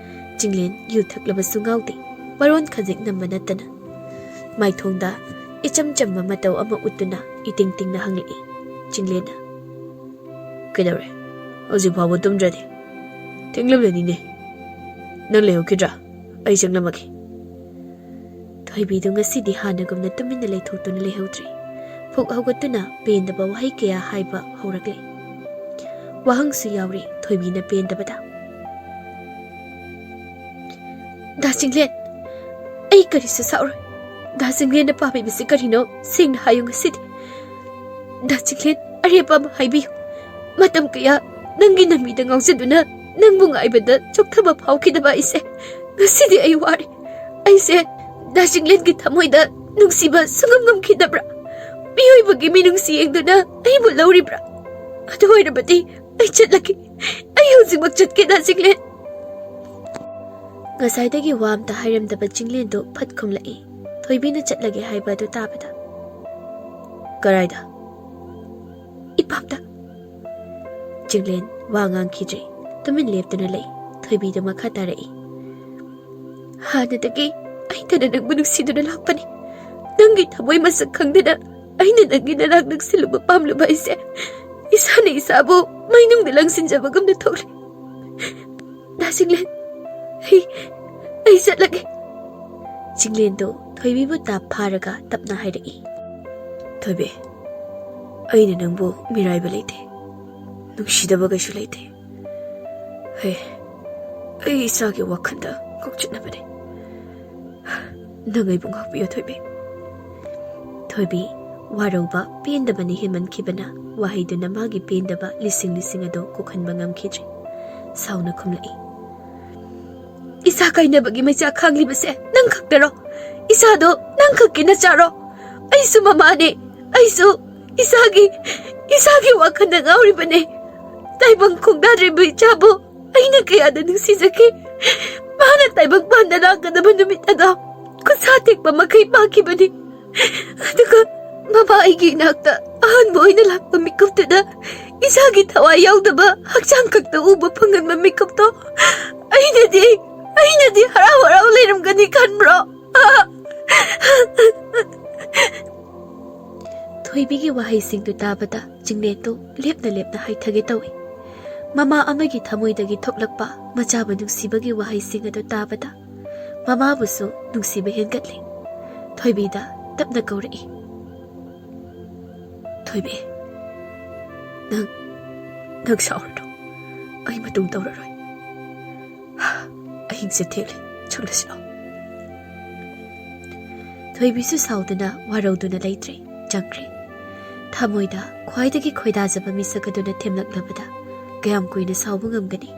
ꯆꯤꯡꯂꯦꯟ ꯌꯨ ꯊꯛꯂꯕꯁꯨ ꯉꯥꯎꯗꯦ, ꯃꯔꯣꯟ ꯈꯖꯤꯛ ꯅꯝꯕ ꯅꯠꯇꯅ꯫ ꯃꯥꯏꯊꯣꯡꯗ ꯏꯆꯝ ꯆꯝꯕ ꯃꯇꯧ ꯑꯃ ꯎꯠꯇꯨꯅ ꯏꯇꯤꯡ ꯇꯤꯡꯅ ꯍꯪꯂꯛꯏ꯫ ꯆꯤꯡꯂꯦꯟꯅ, "ꯀꯩꯗꯧꯔꯦ? ꯍꯧꯖꯤꯛ ꯐꯥꯎꯕ ꯇꯨꯝꯗ꯭ꯔꯗꯤ? ꯊꯦꯡꯂꯝꯂꯅꯤꯅꯦ꯫ ꯅꯪ ꯂꯩꯍꯧꯈꯤꯗ꯭ꯔꯥ? ꯑꯩ ꯆꯪꯂꯝꯃꯒꯦ꯫" ꯊꯣꯏꯕꯤꯗꯨ ꯉꯁꯤꯗꯤ ꯍꯥꯟꯅꯒꯨꯝꯅ ꯇꯨꯃꯤꯟꯅ ꯂꯩꯊꯣꯛꯇꯨꯅ ꯂꯩꯍꯧꯗ꯭ꯔꯦ꯫ ꯐꯨꯛ ꯍꯧꯒꯠꯇꯨꯅ ꯄꯦꯟꯗꯕ ꯋꯥꯍꯩ ꯀꯌꯥ ꯍꯥꯏꯕ ꯍꯧꯔꯛꯂꯦ꯫ ꯋꯥꯍꯪꯁꯨ ꯌꯥꯎꯔꯤ ꯊꯣꯏꯕꯤꯅ ꯄꯦꯟꯗꯕꯗ꯫ "ꯗꯥ ꯆꯤꯡꯂꯦꯟ, ꯑꯩ ꯀꯔꯤꯁꯨ ꯁꯥꯎꯔꯣꯏ꯫ ꯗꯥ ꯆꯤꯡꯂꯦꯟꯅ ꯄꯥꯝꯃꯤꯕꯁꯤ ꯀꯔꯤꯅꯣ ꯁꯦꯡꯅ ꯍꯥꯏꯌꯨ ꯉꯁꯤꯗꯤ꯫ ꯗꯥ ꯆꯤꯡꯂꯦꯟ, ꯑꯔꯦꯞꯄ ꯑꯃ ꯍꯥꯏꯕꯤꯌꯨ꯫ ꯃꯇꯝ ꯀꯌꯥ ꯅꯪꯒꯤ ꯅꯃꯤꯗ ꯉꯥꯎꯖꯗꯨꯅ ꯅꯪꯕꯨ ꯉꯥꯏꯕꯗ ꯆꯣꯛꯊꯕ ꯐꯥꯎꯈꯤꯗꯕ ꯑꯩꯁꯦ ꯉꯁꯤꯗꯤ ꯑꯩ ꯋꯥꯔꯦ꯫ ꯑꯩꯁꯦ ꯗꯥ ꯆꯤꯡꯂꯦꯟꯒꯤ ꯊꯃꯣꯏꯗ ꯅꯨꯡꯁꯤꯕ ꯁꯨꯡꯉꯝ ꯉꯝꯈꯤꯗꯕ꯭ꯔꯥ? ꯃꯤꯑꯣꯏꯕꯒꯤ ꯃꯤꯅꯨꯡꯁꯤ ꯌꯦꯡꯗꯨꯅ ꯑꯩꯕꯨ ꯂꯧꯔꯤꯕ꯭ꯔꯥ? ꯑꯗꯨ ꯑꯣꯏꯔꯕꯗꯤ ꯑꯩ ꯆꯠꯂꯒꯦ꯫ ꯑꯩ ꯍꯧꯖꯤꯛꯃꯛ ꯆꯠꯀꯦ, ꯗꯥ ꯆꯤꯡꯂꯦꯟ꯫" ꯉꯁꯥꯏꯗꯒꯤ ꯋꯥ ꯑꯝꯇ ꯍꯥꯏꯔꯝꯗꯕ ꯆꯤꯡꯂꯦꯟꯗꯨ ꯐꯠ ꯈꯨꯝꯂꯛꯏ꯫ ꯊꯣꯏꯕꯤꯅ ꯆꯠꯂꯒꯦ ꯍꯥꯏꯕ ꯑꯗꯨ ꯇꯥꯕꯗ꯫ "ꯀꯔꯥꯏꯗ?" "ꯏꯄꯥꯝꯗ꯫" ꯆꯤꯡꯂꯦꯟ ꯋꯥ ꯉꯥꯡꯈꯤꯗ꯭ꯔꯦ꯫ ꯇꯨꯃꯤꯟ ꯂꯦꯞꯇꯨꯅ ꯂꯩ꯫ ꯊꯣꯏꯕꯤꯗꯨ ꯃꯈꯥ ꯇꯥꯔꯛꯏ꯫ "ꯍꯥꯟꯅꯗꯒꯤ ꯑꯩꯇꯅ ꯅꯪꯕꯨ ꯅꯨꯡꯁꯤꯗꯨꯅ ꯂꯥꯛꯄꯅꯤ꯫ ꯅꯪꯒꯤ ꯊꯃꯣꯏ ꯃꯁꯛ ꯈꯪꯗꯅ ꯑꯩꯅ ꯅꯪꯒꯤ ꯅꯅꯥꯛ ꯅꯛꯁꯤꯜꯂꯨꯕ ꯄꯥꯝꯂꯨꯕ ꯑꯩꯁꯦ ꯏꯁꯥꯅ ꯏꯁꯥꯕꯨ ꯃꯩꯅꯨꯡꯗ ꯂꯪꯁꯤꯟꯖꯕꯒꯨꯝꯅ ꯊꯣꯛꯂꯦ꯫ ꯗꯥ ꯆꯤꯡꯂꯦꯟ, ꯑꯩ, ꯑꯩ ꯆꯠꯂꯒꯦ꯫" ꯆꯤꯡꯂꯦꯟꯗꯨ ꯊꯣꯏꯕꯤꯕꯨ ꯇꯥꯞ ꯐꯥꯔꯒ ꯇꯞꯅ ꯍꯥꯏꯔꯛꯏ꯫ "ꯊꯣꯏꯕꯤ, ꯑꯩꯅ ꯅꯪꯕꯨ ꯃꯤꯔꯥꯏꯕ ꯂꯩꯇꯦ, ꯅꯨꯡꯁꯤꯗꯕ ꯀꯩꯁꯨ ꯂꯩꯇꯦ꯫ ꯍꯦ, ꯑꯩ ꯏꯁꯥꯒꯤ ꯋꯥꯈꯜꯗ ꯉꯥꯎꯆꯠꯅꯕꯅꯦ꯫ ꯅꯪ ꯑꯩꯕꯨ ꯉꯥꯛꯄꯤꯌꯨ, ꯊꯣꯏꯕꯤ꯫" ꯊꯣꯏꯕꯤ, ꯋꯥꯔꯧꯕ, ꯄꯦꯟꯗꯕꯅ ꯍꯦꯟꯃꯟꯈꯤꯕꯅ ꯋꯥꯍꯩꯗꯨꯅ ꯃꯥꯒꯤ ꯄꯦꯟꯗꯕ ꯂꯤꯁꯤꯡ ꯂꯤꯁꯤꯡ ꯑꯗꯨ ꯀꯣꯛꯍꯟꯕ ꯉꯝꯈꯤꯗ꯭ꯔꯦ꯫ ꯁꯥꯎꯅ ꯈꯨꯝꯂꯛꯏ꯫ "ꯏꯁꯥ ꯀꯥꯏꯅꯕꯒꯤ ꯃꯩꯆꯥꯛ ꯈꯥꯡꯂꯤꯕꯁꯦ ꯅꯪ ꯈꯛꯇꯔꯣ? ꯏꯁꯥꯗꯣ ꯅꯪ ꯈꯛꯀꯤ ꯅꯆꯥꯔꯣ? ꯑꯩꯁꯨ ꯃꯃꯥꯅꯦ, ꯑꯩꯁꯨ ꯏꯁꯥꯒꯤ, ꯏꯁꯥꯒꯤ ꯋꯥꯈꯜꯗ ꯉꯥꯎꯔꯤꯕꯅꯦ꯫ ꯇꯥꯏꯕꯪ ꯈꯣꯡꯗꯥꯗ꯭ꯔꯤꯕ ꯏꯆꯥꯕꯨ ꯑꯩꯅ ꯀꯌꯥꯗ ꯅꯨꯡꯁꯤꯖꯈꯤ꯫ ꯃꯥꯅ ꯇꯥꯏꯕꯪꯄꯥꯟꯗ ꯂꯥꯛꯀꯗꯕ ꯅꯨꯃꯤꯠ ꯑꯗꯣ ꯈꯨꯠꯁꯥ ꯊꯦꯛꯄ ꯃꯈꯩ ꯄꯥꯈꯤꯕꯅꯤ꯫ ꯑꯗꯨꯒ ꯃꯃꯥ ꯑꯩꯒꯤ ꯏꯅꯥꯛꯇ ꯑꯍꯥꯟꯕ ꯑꯣꯏꯅ ꯂꯥꯛꯄ ꯃꯤꯀꯨꯞꯇꯨꯗ ꯏꯁꯥꯒꯤ ꯊꯋꯥꯏ ꯌꯥꯎꯗꯕ ꯍꯛꯆꯥꯡ ꯈꯛꯇ ꯎꯕ ꯐꯪꯍꯟꯕ ꯃꯤꯀꯨꯞꯇꯣ ꯑꯩꯅꯗꯤ, ꯑꯩꯅꯗꯤ ꯍꯔꯥꯎ ꯍꯔꯥꯎ ꯂꯩꯔꯝꯒꯅꯤ ꯈꯟꯕ꯭ꯔꯣ? ꯊꯣꯏꯕꯤꯒꯤ ꯋꯥꯍꯩꯁꯤꯡꯗꯨ ꯇꯥꯕꯗ ꯆꯤꯡꯂꯦꯟꯗꯨ ꯂꯦꯞꯅ ꯂꯦꯞꯅ ꯍꯥꯏꯊꯒꯦ ꯇꯧꯏ꯫ ꯃꯃꯥ ꯑꯃꯒꯤ ꯊꯃꯣꯏꯗꯒꯤ ꯊꯣꯛꯂꯛꯄ ꯃꯆꯥꯕꯨ ꯅꯨꯡꯁꯤꯕꯒꯤ ꯋꯥꯍꯩꯁꯤꯡ ꯑꯗꯨ ꯇꯥꯕꯗ ꯃꯃꯥꯕꯨꯁꯨ ꯅꯨꯡꯁꯤꯕ ꯍꯦꯟꯒꯠꯂꯤ꯫ ꯊꯣꯏꯕꯤꯗ ꯇꯞꯅ ꯀꯧꯔꯛꯏ, "ꯊꯣꯏꯕꯤ, ꯅꯪ, ꯅꯪ ꯁꯥꯎꯔꯅꯨ꯫ ꯑꯩ ꯃꯇꯨꯡ ꯇꯧꯔꯔꯣꯏ꯫ ꯑꯍꯤꯡꯁꯦ ꯊꯦꯡꯂꯦ, ꯆꯠꯂꯁꯤ ꯂꯥꯎ꯫" ꯊꯣꯏꯕꯤꯁꯨ ꯁꯥꯎꯗꯨꯅ ꯋꯥꯔꯧꯗꯨꯅ ꯂꯩꯇ꯭ꯔꯦ, ꯆꯪꯈ꯭ꯔꯦ꯫ ꯊꯃꯣꯏꯗ ꯈ꯭ꯋꯥꯏꯗꯒꯤ ꯈꯣꯏꯗꯥꯖꯕ ꯃꯤꯁꯛ ꯑꯗꯨꯅ ꯊꯦꯝꯂꯛꯂꯕꯗ ꯀꯌꯥꯝ ꯀꯨꯏꯅ ꯁꯥꯎꯕ ꯉꯝꯒꯅꯤ?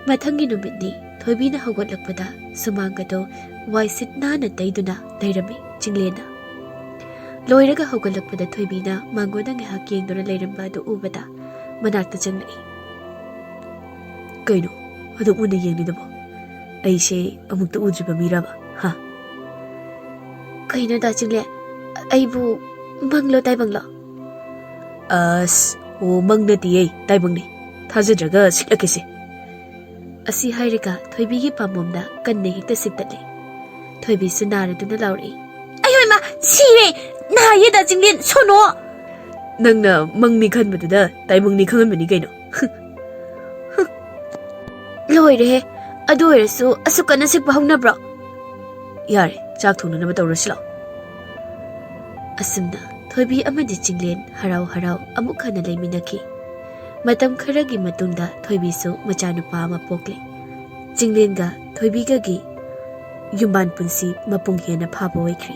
ꯃꯊꯪꯒꯤ ꯅꯨꯃꯤꯠꯅꯤ꯫ ꯊꯣꯏꯕꯤꯅ ꯍꯧꯒꯠꯂꯛꯄꯗ ꯁꯨꯃꯥꯡꯒꯗꯣ ꯋꯥꯏꯁꯤꯠ ꯅꯥꯟꯅ ꯇꯩꯗꯨꯅ ꯂꯩꯔꯝꯃꯤ ꯆꯤꯡꯂꯦꯟꯅ꯫ ꯂꯣꯏꯔꯒ ꯍꯧꯒꯠꯂꯛꯄꯗ ꯊꯣꯏꯕꯤꯅ ꯃꯥꯡꯒꯣꯟꯗ ꯉꯥꯏꯍꯥꯛ ꯌꯦꯡꯗꯨꯅ ꯂꯩꯔꯝꯕ ꯑꯗꯨ ꯎꯕꯗ ꯃꯅꯥꯛꯇ ꯆꯪꯂꯛꯏ꯫ "ꯀꯩꯅꯣ ꯑꯗꯨꯛ ꯃꯨꯟꯅ ꯌꯦꯡꯂꯤꯗꯨꯕꯣ? ꯑꯩꯁꯦ ꯑꯃꯨꯛꯇ ꯎꯗ꯭ꯔꯤꯕ ꯃꯤꯔꯕ? ꯍꯥ?" "ꯀꯩꯅꯣ ꯗꯥ ꯆꯤꯡꯂꯦꯟ, ꯑꯩꯕꯨ ꯃꯪꯂꯣ ꯇꯥꯏꯕꯪꯂꯣ?" "ꯑꯁ, ꯑꯣ, ꯃꯪ ꯅꯠꯇꯤꯌꯦ, ꯇꯥꯏꯕꯪꯅꯤ꯫ ꯊꯥꯖꯗ꯭ꯔꯒ ꯁꯤꯛꯂꯛꯀꯦꯁꯦ꯫" ꯑꯁꯤ ꯍꯥꯏꯔꯒ ꯊꯣꯏꯕꯤꯒꯤ ꯄꯥꯝꯕꯣꯝꯗ ꯀꯟꯅ ꯍꯦꯛꯇ ꯁꯤꯛꯇꯠꯂꯦ꯫ ꯊꯣꯏꯕꯤꯁꯨ ꯅꯥꯔꯗꯨꯅ ꯂꯥꯎꯔꯛꯏ, "ꯑꯌꯣ ꯏꯃꯥ, ꯁꯤꯔꯦ! ꯅꯥꯏꯌꯦ ꯗꯥ ꯆꯤꯡꯂꯦꯟ, ꯁꯣꯅꯣ!" "ꯅꯪꯅ ꯃꯪꯅꯤ ꯈꯟꯕꯗꯨꯗ ꯇꯥꯏꯕꯪꯅꯤ ꯈꯪꯍꯟꯕꯅꯤ ꯀꯩꯅꯣ꯫" "ꯂꯣꯏꯔꯦꯍꯦ, ꯑꯗꯨ ꯑꯣꯏꯔꯁꯨ ꯑꯁꯨꯛ ꯀꯟꯅ ꯁꯤꯛꯄ ꯍꯧꯅꯕ꯭ꯔꯣ?" "ꯌꯥꯔꯦ, ꯆꯥꯛ ꯊꯣꯡꯅꯅꯕ ꯇꯧꯔꯁꯤ ꯂꯥꯛꯑꯣ꯫" ꯑꯁꯨꯝꯅ ꯊꯣꯏꯕꯤ ꯑꯃꯗꯤ ꯆꯤꯡꯂꯦꯟ ꯍꯔꯥꯎ ꯍꯔꯥꯎ ꯑꯃꯨꯛ ꯍꯟꯅ ꯂꯩꯃꯤꯟꯅꯈꯤ꯫ ꯃꯇꯝ ꯈꯔꯒꯤ ꯃꯇꯨꯡꯗ ꯊꯣꯏꯕꯤꯁꯨ ꯃꯆꯥꯅꯨꯄꯥ ꯑꯃ ꯄꯣꯛꯂꯦ꯫ ꯆꯤꯡꯂꯦꯟꯒ ꯊꯣꯏꯕꯤꯒꯒꯤ ꯌꯨꯝꯕꯥꯟ ꯄꯨꯟꯁꯤ ꯃꯄꯨꯡ ꯍꯦꯟꯅ ꯐꯥꯕ ꯑꯣꯏꯈ꯭ꯔꯦ꯫